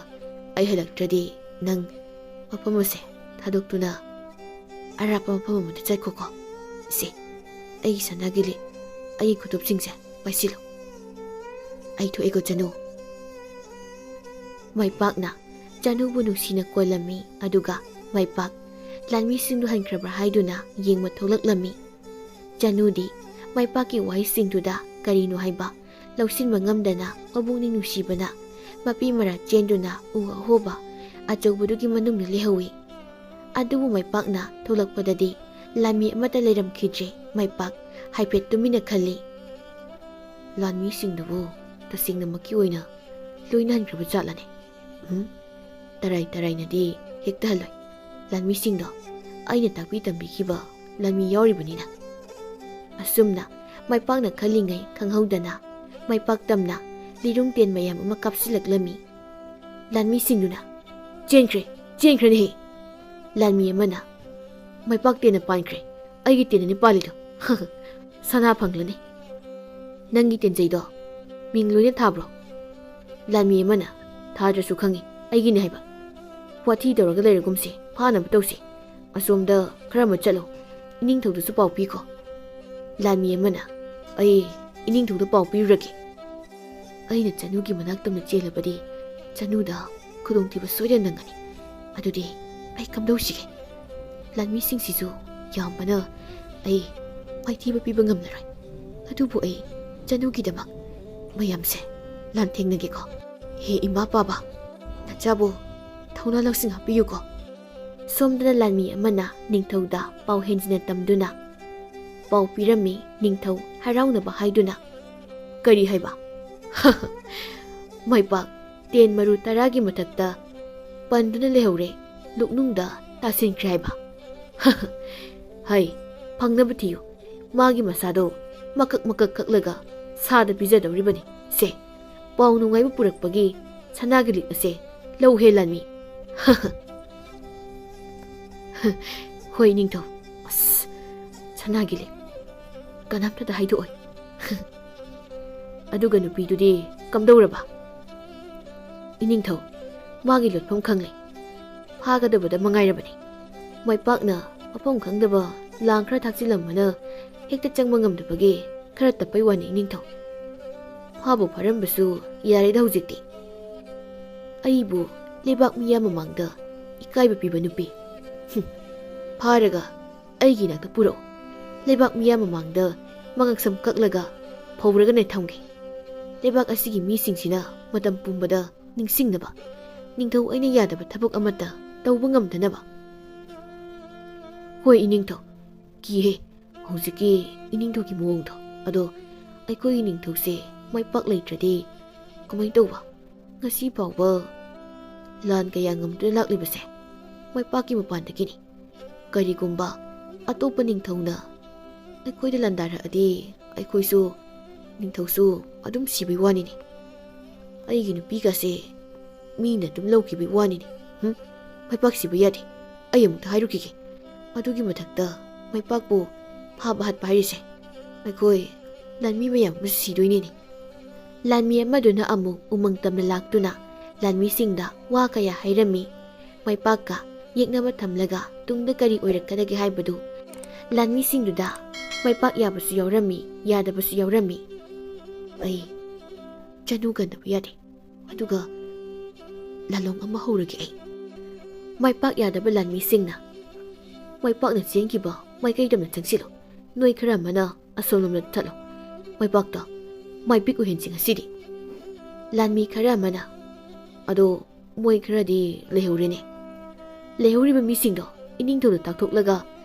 ꯑꯩ ꯍꯜꯂꯛꯇ꯭ꯔꯗꯤ ꯅꯪ ꯃꯐꯝ ꯑꯁꯦ ꯊꯥꯗꯣꯛꯇꯨꯅ ꯑꯔꯥꯞꯄ ꯃꯐꯝ ꯑꯃꯗ ꯆꯠꯈꯣꯀꯣ꯫ ꯁꯦ, ꯑꯩꯒꯤ ꯁꯅꯥꯒꯤ ꯂꯤꯛ, ꯑꯩꯒꯤ ꯈꯨꯗꯣꯞꯁꯤꯡꯁꯦ ꯄꯥꯏꯁꯤꯜꯂꯨ꯫ ꯑꯩ ꯊꯣꯛꯑꯦꯀꯣ, ꯆꯅꯨ꯫ ꯃꯥꯏꯄꯥꯛꯅ ꯆꯅꯨꯕꯨ ꯅꯨꯡꯁꯤꯅ ꯀꯣꯜꯂꯝꯃꯤ, ꯑꯗꯨꯒ ꯃꯥꯏꯄꯥꯛ ꯂꯥꯟꯃꯤꯁꯤꯡꯗꯨ ꯍꯟꯈ꯭ꯔꯕ꯭ꯔꯥ ꯍꯥꯏꯗꯨꯅ ꯌꯦꯡꯕ ꯊꯣꯛꯂꯛꯂꯝꯃꯤ꯫ ꯆꯅꯨꯗꯤ ꯃꯥꯏꯄꯥꯛꯀꯤ ꯋꯥꯍꯩꯁꯤꯡꯗꯨꯗ ꯀꯔꯤꯅꯣ ꯍꯥꯏꯕ ꯂꯧꯁꯤꯟꯕ ꯉꯝꯗꯅ ꯃꯕꯨꯛꯅꯤꯡ ꯅꯨꯡꯁꯤꯕꯅ ꯃꯄꯤ ꯃꯔꯥ ꯆꯦꯟꯗꯨꯅ ꯎ ꯑꯍꯣꯕ ꯑꯆꯧꯕꯗꯨꯒꯤ ꯃꯅꯨꯡꯗ ꯂꯩꯍꯧꯏ꯫ ꯑꯗꯨꯕꯨ ꯃꯥꯏꯄꯥꯛꯅ ꯊꯣꯛꯂꯛꯄꯗꯗꯤ ꯂꯥꯟꯃꯤ ꯑꯃꯠꯇ ꯂꯩꯔꯝꯈꯤꯗ꯭ꯔꯦ꯫ ꯃꯥꯏꯄꯥꯛ ꯍꯥꯏꯐꯦꯠ ꯇꯨꯃꯤꯟꯅ ꯈꯜꯂꯤ꯫ ꯂꯥꯟꯃꯤꯁꯤꯡꯗꯨꯕꯨ ꯇꯁꯦꯡꯅꯃꯛꯀꯤ ꯑꯣꯏꯅ ꯂꯣꯏꯅ ꯍꯟꯈ꯭ꯔꯕ ꯖꯥꯠꯂꯅꯦ? ꯎꯝ? ꯇꯔꯥꯏ ꯇꯔꯥꯏꯅꯗꯤ ꯍꯦꯛꯇ ꯍꯜꯂꯣꯏ꯫ ꯂꯥꯟꯃꯤꯁꯤꯡꯗꯣ ꯑꯩꯅ ꯇꯥꯛꯄꯤ ꯇꯝꯕꯤꯈꯤꯕ ꯂꯥꯟꯃꯤ ꯌꯥꯎꯔꯤꯕꯅꯤꯅ꯫ ꯑꯁꯨꯝꯅ ꯃꯥꯏꯄꯥꯛꯅ ꯈꯜꯂꯤꯉꯩ ꯈꯪꯍꯧꯗꯅ ꯃꯥꯏꯄꯥꯛ ꯇꯝꯅ ꯂꯤꯔꯨꯡ ꯇꯦꯟ ꯃꯌꯥꯝ ꯑꯃ ꯀꯥꯞꯁꯤꯜꯂꯛꯂꯝꯃꯤ꯫ ꯂꯥꯟꯃꯤꯁꯤꯡꯗꯨꯅ, "ꯆꯦꯟꯈ꯭ꯔꯦ, ꯆꯦꯟꯈ꯭ꯔꯦꯅꯦꯍꯦ!" ꯂꯥꯟꯃꯤ ꯑꯃꯅ, "ꯃꯥꯏꯄꯥꯛ ꯇꯦꯟꯅ ꯄꯥꯟꯈ꯭ꯔꯦ, ꯑꯩꯒꯤ ꯇꯦꯟꯅꯅꯤ ꯄꯥꯜꯂꯤꯗꯣ꯫ ꯁꯅꯥ ꯐꯪꯂꯅꯤ꯫ ꯅꯪꯒꯤ ꯇꯦꯟꯖꯩꯗꯣ ꯃꯤꯡ ꯂꯣꯏꯅ ꯊꯥꯕ꯭ꯔꯣ?" ꯂꯥꯟꯃꯤ ꯑꯃꯅ, "ꯊꯥꯗ꯭ꯔꯁꯨ ꯈꯪꯉꯤ, ꯑꯩꯒꯤꯅꯤ ꯍꯥꯏꯕ꯫ ꯋꯥꯊꯤ ꯇꯧꯔꯒ ꯂꯩꯔꯒꯨꯝꯁꯤ, ꯐꯥꯅꯕ ꯇꯧꯁꯤ꯫ ꯑꯁꯣꯝꯗ ꯈꯔ ꯑꯃ ꯆꯠꯂꯣ, ꯏꯅꯤꯡꯊꯧꯗꯁꯨ ꯄꯥꯎ ꯄꯤꯈꯣ꯫ ꯂꯥꯟꯃꯤ ꯑꯃꯅ, ꯑꯩ ꯏꯅꯤꯡꯊꯧꯗ ꯄꯥꯎ ꯄꯤꯔꯨꯔꯒꯦ꯫ ꯑꯩꯅ ꯆꯅꯨꯒꯤ ꯃꯅꯥꯛꯇꯝꯅ ꯆꯦꯜꯂꯕꯗꯤ ꯆꯅꯨꯗ ꯈꯨꯗꯣꯡꯊꯤꯕ ꯁꯣꯏꯗꯅ ꯅꯪꯒꯅꯤ꯫ ꯑꯗꯨꯗꯤ ꯑꯩ ꯀꯝꯗꯧꯁꯤꯒꯦ? ꯂꯥꯟꯃꯤꯁꯤꯡꯁꯤꯁꯨ ꯌꯥꯝꯕꯅ ꯑꯩ ꯃꯥꯏꯊꯤꯕ ꯄꯤꯕ ꯉꯝꯂꯔꯣꯏ꯫ ꯑꯗꯨꯕꯨ ꯑꯩ ꯆꯅꯨꯒꯤꯗꯃꯛ ꯃꯌꯥꯝꯁꯦ ꯂꯥꯟꯊꯦꯡꯅꯒꯦꯀꯣ꯫ ꯍꯦ ꯏꯃꯥ ꯄꯥꯕ, ꯅꯆꯥꯕꯨ ꯊꯧꯅꯥ ꯂꯧꯁꯤꯡ ꯍꯥꯞꯄꯤꯌꯨꯀꯣ꯫ ꯁꯣꯝꯗꯅ ꯂꯥꯟꯃꯤ ꯑꯃꯅ ꯅꯤꯡꯊꯧꯗ ꯄꯥꯎ ꯍꯦꯟꯖꯤꯟꯅ ꯇꯝꯗꯨꯅ ꯄꯥꯎ ꯄꯤꯔꯝꯃꯤ꯫ ꯅꯤꯡꯊꯧ ꯍꯔꯥꯎꯅꯕ ꯍꯥꯏꯗꯨꯅ, "ꯀꯔꯤ ꯍꯥꯏꯕ?" "ꯃꯥꯏꯄꯥꯛ ꯇꯦꯟ ꯃꯔꯨ ꯇꯔꯥꯒꯤ ꯃꯊꯛꯇ ꯄꯟꯗꯨꯅ ꯂꯩꯍꯧꯔꯦ, ꯂꯨꯛꯅꯨꯡꯗ ꯇꯥꯁꯤꯟꯈ꯭ꯔꯦ ꯍꯥꯏꯕ?" "ꯍꯩ, ꯐꯪꯅꯕ ꯊꯤꯌꯨ꯫ ꯃꯥꯒꯤ ꯃꯁꯥꯗꯣ ꯃꯀꯛ ꯃꯀꯛ ꯀꯛꯂꯒ ꯁꯥꯗ ꯄꯤꯖꯗꯧꯔꯤꯕꯅꯤ꯫ ꯁꯦ, ꯄꯥꯎ ꯅꯨꯡꯉꯥꯏꯕ ꯄꯨꯔꯛꯄꯒꯤ ꯁꯅꯥꯒꯤ ꯂꯤꯛ ꯑꯁꯦ ꯂꯧꯍꯦ ꯂꯥꯟꯃꯤ꯫" "ꯍꯣꯏ ꯅꯤꯡꯊꯧ꯫ ꯑꯁ, ꯁꯅꯥꯒꯤ ꯂꯤꯛ ꯀꯅꯥꯝꯇꯗ ꯍꯥꯏꯗꯣꯛꯑꯣꯏ꯫" "ꯑꯗꯨꯒ ꯅꯨꯄꯤꯗꯨꯗꯤ ꯀꯝꯗꯧꯔꯕ?" "ꯏꯅꯤꯡꯊꯧ, ꯃꯥꯒꯤ ꯂꯣꯠꯐꯝ ꯈꯪꯂꯦ꯫ ꯐꯥꯒꯗꯕꯗ ꯃꯉꯥꯏꯔꯕꯅꯤ꯫ ꯃꯥꯏꯄꯥꯛꯅ ꯃꯐꯝ ꯈꯪꯗꯕ ꯂꯥꯡ ꯈꯔ ꯊꯥꯛꯆꯤꯜꯂꯝꯕꯅ ꯍꯦꯛꯇ ꯆꯪꯕ ꯉꯝꯗꯕꯒꯤ ꯈꯔ ꯇꯞꯄꯩ ꯋꯥꯅꯤ ꯏꯅꯤꯡꯊꯧ꯫ ꯐꯥꯕꯨ ꯐꯥꯔꯝꯕꯁꯨ ꯌꯥꯔꯦꯗ ꯍꯧꯖꯤꯛꯇꯤ꯫ ꯑꯩꯕꯨ ꯂꯩꯕꯥꯛ ꯃꯤꯌꯥꯝ ꯃꯃꯥꯡꯗ ꯏꯀꯥꯏꯕ ꯄꯤꯕ ꯅꯨꯄꯤ꯫ ꯍꯨꯝ, ꯐꯥꯔꯒ ꯑꯩꯒꯤ ꯏꯅꯥꯛꯇ ꯄꯨꯔꯛꯎ꯫ ꯂꯩꯕꯥꯛ ꯃꯤꯌꯥꯝ ꯃꯃꯥꯡꯗ ꯃꯉꯛꯁꯝ ꯀꯛꯂꯒ ꯐꯧꯔꯒꯅꯦ ꯊꯝꯒꯦ꯫ ꯂꯩꯕꯥꯛ ꯑꯁꯤꯒꯤ ꯃꯤꯁꯤꯡꯁꯤꯅ ꯃꯇꯝ ꯄꯨꯝꯕꯗ ꯅꯤꯡꯁꯤꯡꯅꯕ, ꯅꯤꯡꯊꯧ ꯑꯩꯅ ꯌꯥꯗꯕ ꯊꯕꯛ ꯑꯃꯠꯇ ꯇꯧꯕ ꯉꯝꯗꯅꯕ꯫" "ꯍꯣꯏ ꯏꯅꯤꯡꯊꯧ, ꯀꯤꯍꯦ, ꯍꯧꯖꯤꯛꯀꯤ ꯏꯅꯤꯡꯊꯧꯒꯤ ꯃꯑꯣꯡꯗꯣ꯫ ꯑꯗꯣ ꯑꯩꯈꯣꯏꯒꯤ ꯅꯤꯡꯊꯧꯁꯦ ꯃꯥꯏꯄꯥꯛ ꯂꯩꯇ꯭ꯔꯗꯤ ꯀꯃꯥꯏꯅ ꯇꯧꯕ? ꯉꯁꯤ ꯐꯥꯎꯕ ꯂꯥꯟ ꯀꯌꯥ ꯉꯝꯗꯨꯅ ꯂꯥꯛꯂꯤꯕꯁꯦ ꯃꯥꯏꯄꯥꯛꯀꯤ ꯃꯄꯥꯟꯗꯒꯤꯅꯤ꯫ ꯀꯔꯤꯒꯨꯝꯕ ꯑꯇꯣꯞꯄ ꯅꯤꯡꯊꯧꯅ ꯑꯩꯈꯣꯏꯗ ꯂꯥꯟꯗꯥꯔꯛꯑꯗꯤ ꯑꯩꯈꯣꯏꯁꯨ, ꯅꯤꯡꯊꯧꯁꯨ ꯑꯗꯨꯝ ꯁꯤꯕꯩ ꯋꯥꯅꯤꯅꯦ꯫ ꯑꯩꯒꯤ ꯅꯨꯄꯤꯒꯁꯦ ꯃꯤꯅ ꯑꯗꯨꯝ ꯂꯧꯈꯤꯕꯩ ꯋꯥꯅꯤꯅꯦ꯫ ꯍꯨꯝ? ꯃꯥꯏꯄꯥꯛ ꯁꯤꯕ ꯌꯥꯗꯦ꯫ ꯑꯩ ꯑꯃꯨꯛꯇ ꯍꯥꯏꯔꯨꯈꯤꯒꯦ꯫ ꯑꯗꯨꯒꯤ ꯃꯊꯛꯇ ꯃꯥꯏꯄꯥꯛꯄꯨ ꯐꯥꯕ ꯍꯥꯠꯄ ꯍꯥꯏꯔꯤꯁꯦ ꯑꯩꯈꯣꯏ ꯂꯥꯟꯃꯤ ꯃꯌꯥꯝ ꯑꯃꯁꯨ ꯁꯤꯗꯣꯏꯅꯤꯅꯦ꯫" ꯂꯥꯟꯃꯤ ꯑꯃꯗꯨꯅ ꯑꯃꯨꯛ ꯎꯃꯪ ꯇꯝꯅ ꯂꯥꯛꯇꯨꯅ ꯂꯥꯟꯃꯤꯁꯤꯡꯗ ꯋꯥ ꯀꯌꯥ ꯍꯥꯏꯔꯝꯃꯤ꯫ ꯃꯥꯏꯄꯥꯛꯀ ꯌꯦꯛꯅꯕ ꯊꯝꯂꯒ ꯇꯨꯡꯗ ꯀꯔꯤ ꯑꯣꯏꯔꯛꯀꯗꯒꯦ ꯍꯥꯏꯕꯗꯨ ꯂꯥꯟꯃꯤꯁꯤꯡꯗꯨꯗ ꯃꯥꯏꯄꯥꯛ ꯌꯥꯕꯁꯨ ꯌꯥꯎꯔꯝꯃꯤ, ꯌꯥꯗꯕꯁꯨ ꯌꯥꯎꯔꯝꯃꯤ꯫ ꯑꯩ ꯆꯅꯨ ꯀꯟꯗꯕ ꯌꯥꯗꯦ꯫ ꯑꯗꯨꯒ ꯂꯥꯂꯣꯡ ꯑꯃ ꯍꯧꯔꯒꯦ ꯑꯩ꯫ ꯃꯥꯏꯄꯥꯛ ꯌꯥꯗꯕ ꯂꯥꯟꯃꯤꯁꯤꯡꯅ ꯃꯥꯏꯄꯥꯛꯅ ꯆꯦꯟꯈꯤꯕ ꯃꯥꯏꯀꯩꯗ ꯑꯃ ꯆꯪꯁꯤꯜꯂꯨ꯫ ꯅꯣꯏ ꯈꯔ ꯑꯃꯅ ꯑꯁꯣꯝꯂꯣꯝꯗ ꯆꯠꯂꯣ꯫ ꯃꯥꯏꯄꯥꯛꯇ ꯃꯥꯏꯄꯤꯛ ꯑꯣꯏꯍꯟꯁꯤ ꯉꯁꯤꯗꯤ꯫ ꯂꯥꯟꯃꯤ ꯈꯔ ꯑꯃꯅ, "ꯑꯗꯣ ꯃꯣꯏ ꯈꯔꯗꯤ ꯂꯩꯍꯧꯔꯦꯅꯦ꯫ ꯂꯩꯍꯧꯔꯤꯕ ꯃꯤꯁꯤꯡꯗꯣ ꯏꯅꯤꯡꯊꯧꯗ ꯇꯥꯛꯊꯣꯛꯂꯒ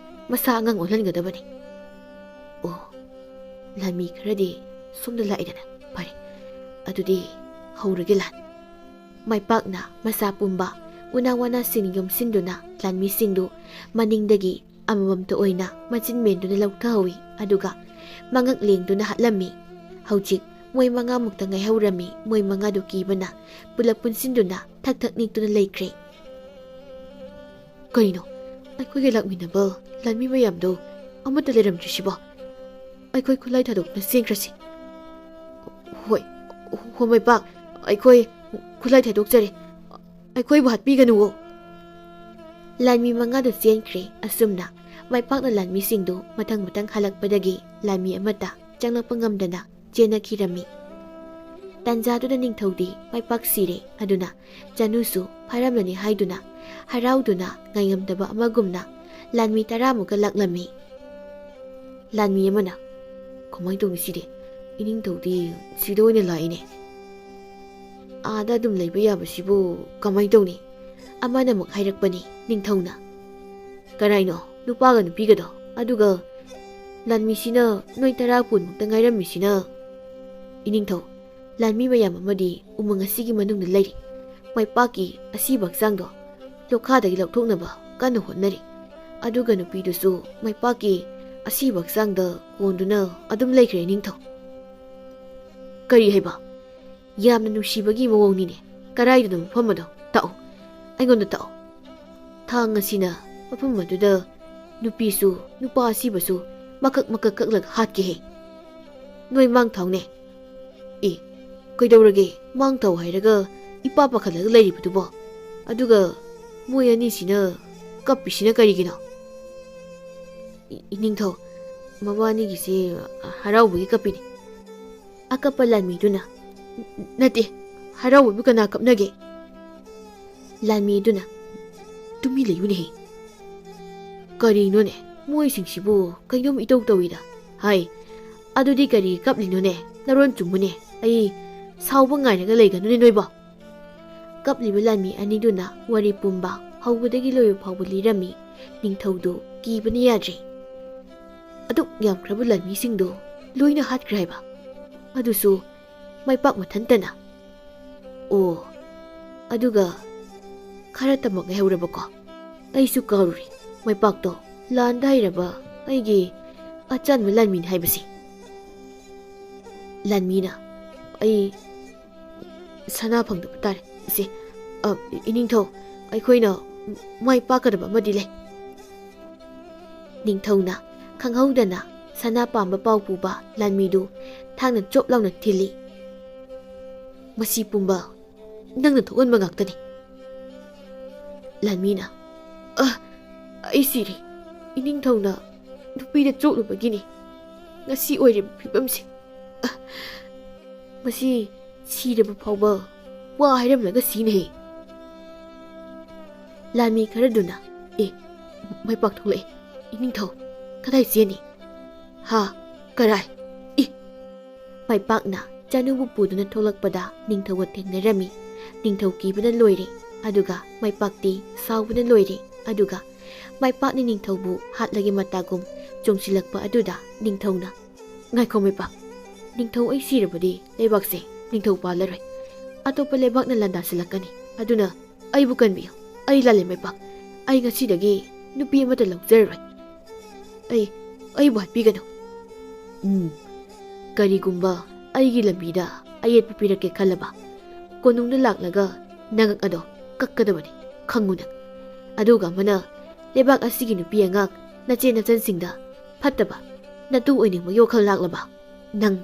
ꯃꯁꯥ ꯑꯉꯥꯡ ꯑꯣꯜꯍꯟꯒꯗꯕꯅꯤ꯫" ꯑꯣ, ꯂꯥꯟꯃꯤ ꯈꯔꯗꯤ ꯁꯣꯝꯗ ꯂꯥꯛꯏꯗꯅ꯫ ꯐꯔꯦ, ꯑꯗꯨꯗꯤ ꯍꯧꯔꯒꯦ ꯂꯥꯟ꯫ ꯃꯥꯏꯄꯥꯛꯅ ꯃꯁꯥ ꯄꯨꯝꯕ ꯎꯅꯥ ꯋꯥꯅꯥꯁꯤꯡ ꯌꯣꯝꯁꯤꯟꯗꯨꯅ ꯂꯥꯟꯃꯤꯁꯤꯡꯗꯨ ꯃꯅꯤꯡꯗꯒꯤ ꯑꯃꯃꯝꯇ ꯑꯣꯏꯅ ꯃꯆꯤꯟ ꯃꯦꯟꯗꯨꯅ ꯂꯧꯊꯍꯧꯏ, ꯑꯗꯨꯒ ꯃꯉꯛ ꯂꯦꯡꯗꯨꯅ ꯍꯥꯠꯂꯝꯃꯤ꯫ ꯍꯧꯖꯤꯛ ꯃꯣꯏ ꯃꯉꯥꯃꯨꯛꯇ ꯉꯥꯏꯍꯧꯔꯝꯃꯤ꯫ ꯃꯣꯏ ꯃꯉꯥꯗꯨ ꯀꯤꯕꯅ ꯄꯨꯂꯞ ꯄꯨꯟꯁꯤꯟꯗꯨꯅ ꯊꯛ ꯊꯛ ꯅꯤꯛꯇꯨꯅ ꯂꯩꯈ꯭ꯔꯦ꯫ "ꯀꯩꯅꯣ, ꯑꯩꯈꯣꯏꯒ ꯂꯥꯛꯃꯤꯟꯅꯕ ꯂꯥꯟꯃꯤ ꯃꯌꯥꯝꯗꯣ ꯑꯃꯠꯇ ꯂꯩꯔꯝꯗ꯭ꯔꯤꯁꯤꯕꯣ? ꯑꯩꯈꯣꯏ ꯈꯨꯠꯂꯥꯏ ꯊꯥꯗꯣꯛꯇꯨꯅ ꯆꯦꯟꯈ꯭ꯔꯁꯤ꯫" "ꯍꯣꯏ, ꯍꯣꯏ ꯃꯥꯏꯄꯥꯛ, ꯑꯩꯈꯣꯏ ꯈꯨꯠꯂꯥꯏ ꯊꯥꯗꯣꯛꯆꯔꯦ꯫ ꯑꯩꯈꯣꯏꯕꯨ ꯍꯥꯠꯄꯤꯒꯅꯨꯋꯣ꯫" ꯂꯥꯟꯃꯤ ꯃꯉꯥꯗꯨ ꯆꯦꯟꯈ꯭ꯔꯦ꯫ ꯑꯁꯨꯝꯅ ꯃꯥꯏꯄꯥꯛꯅ ꯂꯥꯟꯃꯤꯁꯤꯡꯗꯨ ꯃꯊꯪ ꯃꯊꯪ ꯍꯜꯂꯛꯄꯗꯒꯤ ꯂꯥꯟꯃꯤ ꯑꯃꯠꯇ ꯆꯪꯂꯛꯄ ꯉꯝꯗꯅ ꯆꯦꯟꯅꯈꯤꯔꯝꯃꯤ꯫ ꯇꯥꯟꯖꯥꯗꯨꯗ ꯅꯤꯡꯊꯧꯗꯤ ꯃꯥꯏꯄꯥꯛ ꯁꯤꯔꯦ꯫ ꯑꯗꯨꯅ ꯆꯅꯨꯁꯨ ꯐꯥꯔꯝꯂꯅꯤ ꯍꯥꯏꯗꯨꯅ ꯍꯔꯥꯎꯗꯨꯅ ꯉꯥꯏꯉꯝꯗꯕ ꯑꯃꯒꯨꯝꯅ ꯂꯥꯟꯃꯤ ꯇꯔꯥꯃꯨꯛꯀ ꯂꯥꯛꯂꯝꯃꯤ꯫ ꯂꯥꯟꯃꯤ ꯑꯃꯅ, "ꯀꯃꯥꯏꯅ ꯇꯧꯅꯤ ꯁꯤꯗꯤ? ꯏꯅꯤꯡꯊꯧꯗꯤ ꯁꯤꯗ ꯑꯣꯏꯅ ꯂꯥꯛꯏꯅꯦ꯫ ꯑꯥꯗ ꯑꯗꯨꯝ ꯂꯩꯕ ꯌꯥꯕꯁꯤꯕꯨ ꯀꯃꯥꯏꯅ ꯇꯧꯅꯤ?" ꯑꯃꯅ ꯑꯃꯨꯛ ꯍꯥꯏꯔꯛꯄꯅꯤ꯫ ꯅꯤꯡꯊꯧꯅ, "ꯀꯔꯥꯏꯅꯣ ꯅꯨꯄꯥꯒ ꯅꯨꯄꯤꯒꯗꯣ? ꯑꯗꯨꯒ ꯂꯥꯟꯃꯤꯁꯤꯅ ꯅꯣꯏ ꯇꯔꯥ ꯀꯨꯟꯃꯨꯛꯇ ꯉꯥꯏꯔꯝꯃꯤꯁꯤꯅ?" "ꯏꯅꯤꯡꯊꯧ, ꯂꯥꯟꯃꯤ ꯃꯌꯥꯝ ꯑꯃꯗꯤ ꯎꯃꯪ ꯑꯁꯤꯒꯤ ꯃꯅꯨꯡꯗ ꯂꯩꯔꯤ꯫ ꯃꯥꯏꯄꯥꯛꯀꯤ ꯑꯁꯤꯕ ꯍꯛꯆꯥꯡꯗꯣ ꯂꯣꯛꯈꯥꯗꯒꯤ ꯂꯧꯊꯣꯛꯅꯕ ꯀꯟꯅ ꯍꯣꯠꯅꯔꯤ꯫ ꯑꯗꯨꯒ ꯅꯨꯄꯤꯗꯨꯁꯨ ꯃꯥꯏꯄꯥꯛꯀꯤ ꯑꯁꯤꯕ ꯍꯛꯆꯥꯡꯗ ꯀꯣꯟꯗꯨꯅ ꯑꯗꯨꯝ ꯂꯩꯈ꯭ꯔꯦ ꯅꯤꯡꯊꯧ꯫" "ꯀꯔꯤ ꯍꯥꯏꯕ? ꯌꯥꯝꯅ ꯅꯨꯡꯁꯤꯕꯒꯤ ꯃꯑꯣꯡꯅꯤꯅꯦ꯫ ꯀꯔꯥꯏꯗꯅꯣ ꯃꯐꯝ ꯑꯗꯣ? ꯇꯥꯛꯎ, ꯑꯩꯉꯣꯟꯗ ꯇꯥꯛꯎ꯫" ꯊꯥꯡ ꯑꯁꯤꯅ ꯃꯐꯝ ꯑꯗꯨꯗ ꯅꯨꯄꯤꯁꯨ ꯅꯨꯄꯥ ꯑꯁꯤꯕꯁꯨ ꯃꯀꯛ ꯃꯀꯛ ꯀꯛꯂꯒ ꯍꯥꯠꯀꯦꯍꯦ꯫ "ꯅꯣꯏ ꯃꯥꯡ ꯊꯥꯎꯅꯦ꯫" "ꯑꯦ, ꯀꯩꯗꯧꯔꯒꯦ? ꯃꯥꯡ ꯊꯥꯎ ꯍꯥꯏꯔꯒ ꯏꯄꯥ ꯄꯥꯈꯠꯂꯒ ꯂꯩꯔꯤꯕꯗꯨꯕꯣ? ꯑꯗꯨꯒ ꯃꯣꯏ ꯑꯅꯤꯁꯤꯅ ꯀꯞꯄꯤꯁꯤꯅ ꯀꯔꯤꯒꯤꯅꯣ? ꯏ-, ꯏꯅꯤꯡꯊꯧ, ꯃꯕꯥꯅꯤꯒꯤꯁꯦ ꯍꯔꯥꯎꯕꯒꯤ ꯀꯞꯄꯤꯅꯤ꯫ ꯑꯀꯞꯄ ꯂꯥꯟꯃꯤꯗꯨꯅ, "ꯅꯠꯇꯦ, ꯍꯔꯥꯎꯕꯕꯨ ꯀꯅꯥ ꯀꯞꯅꯒꯦ?" ꯂꯥꯟꯃꯤꯗꯨꯅ, "ꯇꯨꯃꯤꯟ ꯂꯩꯌꯨꯅꯦꯍꯦ꯫ ꯀꯔꯤꯅꯣꯅꯦ, ꯃꯣꯏꯁꯤꯡꯁꯤꯕꯨ ꯀꯩꯅꯣꯝ ꯏꯇꯧ ꯇꯧꯏꯗ꯫ ꯍꯥꯏ, ꯑꯗꯨꯗꯤ ꯀꯔꯤ ꯀꯞꯂꯤꯅꯣꯅꯦ? ꯅꯔꯣꯟ ꯆꯨꯝꯃꯨꯅꯦ꯫ ꯑꯩ ꯁꯥꯎꯕ ꯉꯥꯏꯔꯒ ꯂꯩꯒꯅꯨꯅꯦ ꯅꯣꯏꯕꯣ꯫" ꯀꯞꯂꯤꯕ ꯂꯥꯟꯃꯤ ꯑꯅꯤꯗꯨꯅ ꯋꯥꯔꯤ ꯄꯨꯝꯕ ꯍꯧꯕꯗꯒꯤ ꯂꯣꯏꯕ ꯐꯥꯎꯕ ꯂꯤꯔꯝꯃꯤ꯫ ꯅꯤꯡꯊꯧꯗꯨ ꯀꯤꯕꯅ ꯌꯥꯗ꯭ꯔꯦ꯫ ꯑꯗꯨꯛ ꯌꯥꯝꯈ꯭ꯔꯕ ꯂꯥꯟꯃꯤꯁꯤꯡꯗꯨ ꯂꯣꯏꯅ ꯍꯥꯠꯈ꯭ꯔꯦ ꯍꯥꯏꯕ? ꯑꯗꯨꯁꯨ ꯃꯥꯏꯄꯥꯛ ꯃꯊꯟꯇꯅ꯫ ꯑꯣ, ꯑꯗꯨꯒ ꯈꯔꯇꯃꯛ ꯉꯥꯏꯍꯧꯔꯕꯀꯣ꯫ ꯑꯩꯁꯨ ꯀꯥꯎꯔꯨꯔꯦ, ꯃꯥꯏꯄꯥꯛꯇꯣ ꯂꯥꯟꯗ ꯍꯩꯔꯕ ꯑꯩꯒꯤ ꯑꯆꯥꯟꯕ ꯂꯥꯟꯃꯤꯅꯤ ꯍꯥꯏꯕꯁꯤ꯫ ꯂꯥꯟꯃꯤꯅ, "ꯑꯩ ꯁꯅꯥ ꯐꯪꯗꯕ ꯇꯥꯔꯦ, ꯏꯆꯦ꯫ ꯑ, ꯏꯅꯤꯡꯊꯧ, ꯑꯩꯈꯣꯏꯅ ꯃꯥꯏ ꯄꯥꯛꯀꯗꯕ ꯑꯃꯗꯤ ꯂꯩ꯫" ꯅꯤꯡꯊꯧꯅ ꯈꯪꯍꯧꯗꯅ ꯁꯅꯥ ꯄꯥꯝꯕ ꯄꯥꯎ ꯄꯨꯕ ꯂꯥꯟꯃꯤꯗꯨ ꯊꯥꯡꯅ ꯆꯣꯞ ꯂꯥꯎꯅ ꯊꯤꯜꯂꯤ꯫ "ꯃꯁꯤ ꯄꯨꯝꯕ ꯅꯪꯅ ꯊꯣꯛꯍꯟꯕ ꯉꯥꯛꯇꯅꯤ꯫" ꯂꯥꯟꯃꯤꯅ, "ꯑ, ꯑꯩ ꯁꯤꯔꯦ꯫ ꯏꯅꯤꯡꯊꯧꯅ ꯅꯨꯄꯤꯗ ꯆꯣꯞꯂꯨꯕꯒꯤꯅꯤ ꯉꯁꯤ ꯑꯣꯏꯔꯤꯕ ꯐꯤꯕꯝꯁꯦ꯫ ꯑ, ꯃꯁꯤ ꯁꯤꯔꯕ ꯐꯥꯎꯕ ꯋꯥ ꯍꯥꯏꯔꯝꯂꯒ ꯁꯤꯅꯦꯍꯦ꯫" ꯂꯥꯟꯃꯤ ꯈꯔꯗꯨꯅ, "ꯑꯦ, ꯃꯥꯏꯄꯥꯛ ꯊꯣꯛꯂꯛꯑꯦ꯫ ꯏꯅꯤꯡꯊꯧ, ꯀꯗꯥꯏ ꯆꯦꯟꯅꯤ? ꯍꯥ? ꯀꯔꯥꯏ? ꯏ!" ꯃꯥꯏꯄꯥꯛꯅ ꯆꯥꯅꯨꯕꯨ ꯄꯨꯗꯨꯅ ꯊꯣꯛꯂꯛꯄꯗ ꯅꯤꯡꯊꯧꯒ ꯊꯦꯡꯅꯔꯝꯃꯤ꯫ ꯅꯤꯡꯊꯧ ꯀꯤꯕꯅ ꯂꯣꯏꯔꯦ, ꯑꯗꯨꯒ ꯃꯥꯏꯄꯥꯛꯇꯤ ꯁꯥꯎꯕꯅ ꯂꯣꯏꯔꯦ꯫ ꯑꯗꯨꯒ ꯃꯥꯏꯄꯥꯛꯅ ꯅꯤꯡꯊꯧꯕꯨ ꯍꯥꯠꯂꯒꯦ ꯃꯇꯥꯒꯨꯝ ꯆꯣꯡꯁꯤꯜꯂꯛꯄ ꯑꯗꯨꯗ ꯅꯤꯡꯊꯧꯅ, "ꯉꯥꯏꯈꯣ ꯃꯥꯏꯄꯥꯛ, ꯅꯤꯡꯊꯧ ꯑꯩ ꯁꯤꯔꯕꯗꯤ ꯂꯩꯕꯥꯛꯁꯦ ꯅꯤꯡꯊꯧ ꯄꯥꯜꯂꯔꯣꯏ꯫ ꯑꯇꯣꯞꯄ ꯂꯩꯕꯥꯛꯅ ꯂꯥꯟꯗꯥꯁꯤꯜꯂꯛꯀꯅꯤ꯫ ꯑꯗꯨꯅ ꯑꯩꯕꯨ ꯀꯟꯕꯤꯌꯨ, ꯑꯩ ꯂꯥꯜꯂꯦ ꯃꯥꯏꯄꯥꯛ꯫ ꯑꯩ ꯉꯁꯤꯗꯒꯤ ꯅꯨꯄꯤ ꯑꯃꯠꯇ ꯂꯧꯖꯔꯔꯣꯏ꯫ ꯑꯩ, ꯑꯩꯕꯨ ꯍꯥꯠꯄꯤꯒꯅꯨ꯫" ꯎꯝ, ꯀꯔꯤꯒꯨꯝꯕ ꯑꯩꯒꯤ ꯂꯝꯕꯤꯗ ꯑꯌꯦꯠꯄ ꯄꯤꯔꯛꯀꯦ ꯈꯜꯂꯕ, ꯀꯣꯅꯨꯡꯗ ꯂꯥꯛꯂꯒ ꯅꯉꯛ ꯑꯗꯣ ꯀꯛꯀꯗꯕꯅꯤ, ꯈꯪꯉꯨ ꯅꯪ꯫ ꯑꯗꯨꯒ ꯑꯃꯅ ꯂꯩꯕꯥꯛ ꯑꯁꯤꯒꯤ ꯅꯨꯄꯤ ꯑꯉꯥꯡ ꯅꯆꯦ ꯅꯆꯟꯁꯤꯡꯗ ꯐꯠꯇꯕ ꯅꯇꯨ ꯑꯣꯏꯅꯤꯡꯕꯒꯤ ꯋꯥꯈꯜ ꯂꯥꯛꯂꯕ, ꯅꯪ,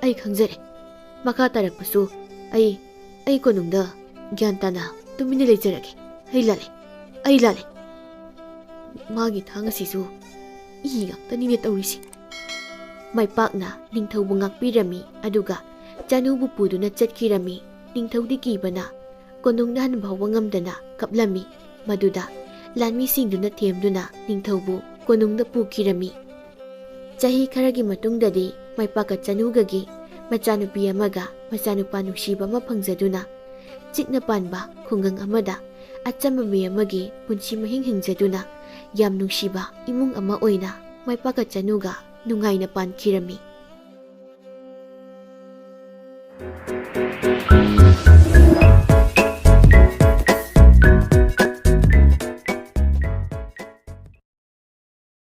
ꯑꯩ ꯈꯪꯖꯔꯦ꯫ ꯃꯈꯥ ꯇꯥꯔꯛꯄꯁꯨ ꯑꯩ, ꯑꯩ ꯀꯣꯅꯨꯡꯗ ꯒ꯭ꯌꯥꯟ ꯇꯥꯅ ꯇꯨꯃꯤꯟꯅ ꯂꯩꯖꯔꯒꯦ꯫ ꯑꯩ ꯂꯥꯜꯂꯦ, ꯑꯩ ꯂꯥꯜꯂꯦ꯫ ꯃꯥꯒꯤ ꯊꯥꯡ ꯑꯁꯤꯁꯨ ꯏ ꯉꯥꯛꯇꯅꯤꯅꯦ ꯇꯧꯔꯤꯁꯤ꯫ ꯃꯥꯏꯄꯥꯛꯅ ꯅꯤꯡꯊꯧꯕꯨ ꯉꯥꯛꯄꯤꯔꯝꯃꯤ, ꯑꯗꯨꯒ ꯆꯅꯨꯕꯨ ꯄꯨꯗꯨꯅ ꯆꯠꯈꯤꯔꯝꯃꯤ꯫ ꯅꯤꯡꯊꯧꯗꯤ ꯀꯤꯕꯅ ꯀꯣꯅꯨꯡꯗ ꯍꯟꯕ ꯐꯥꯎꯕ ꯉꯝꯗꯅ ꯀꯞꯂꯝꯃꯤ꯫ ꯃꯗꯨꯗ ꯂꯥꯟꯃꯤꯁꯤꯡꯗꯨꯅ ꯊꯦꯝꯗꯨꯅ ꯅꯤꯡꯊꯧꯕꯨ ꯀꯣꯅꯨꯡꯗ ꯄꯨꯈꯤꯔꯝꯃꯤ꯫ ꯆꯍꯤ ꯈꯔꯒꯤ ꯃꯇꯨꯡꯗꯗꯤ ꯃꯥꯏꯄꯥꯛꯀ ꯆꯅꯨꯒꯒꯤ ꯃꯆꯥꯅꯨꯄꯤ ꯑꯃꯒ ꯃꯆꯥꯅꯨꯄꯥ ꯅꯨꯡꯁꯤꯕ ꯑꯃ ꯐꯪꯖꯗꯨꯅ, ꯆꯤꯛꯅ ꯄꯥꯟꯕ ꯈꯨꯡꯒꯪ ꯑꯃꯗ ꯑꯆꯝꯕ ꯃꯤ ꯑꯃꯒꯤ ꯄꯨꯟꯁꯤ ꯃꯍꯤꯡ ꯍꯤꯡꯖꯗꯨꯅ, ꯌꯥꯝ ꯅꯨꯡꯁꯤꯕ ꯏꯃꯨꯡ ꯑꯃ ꯑꯣꯏꯅ ꯃꯥꯏꯄꯥꯛꯀ ꯆꯅꯨꯒ ꯅꯨꯡꯉꯥꯏꯅ ꯄꯥꯟꯈꯤꯔꯝꯃꯤ꯫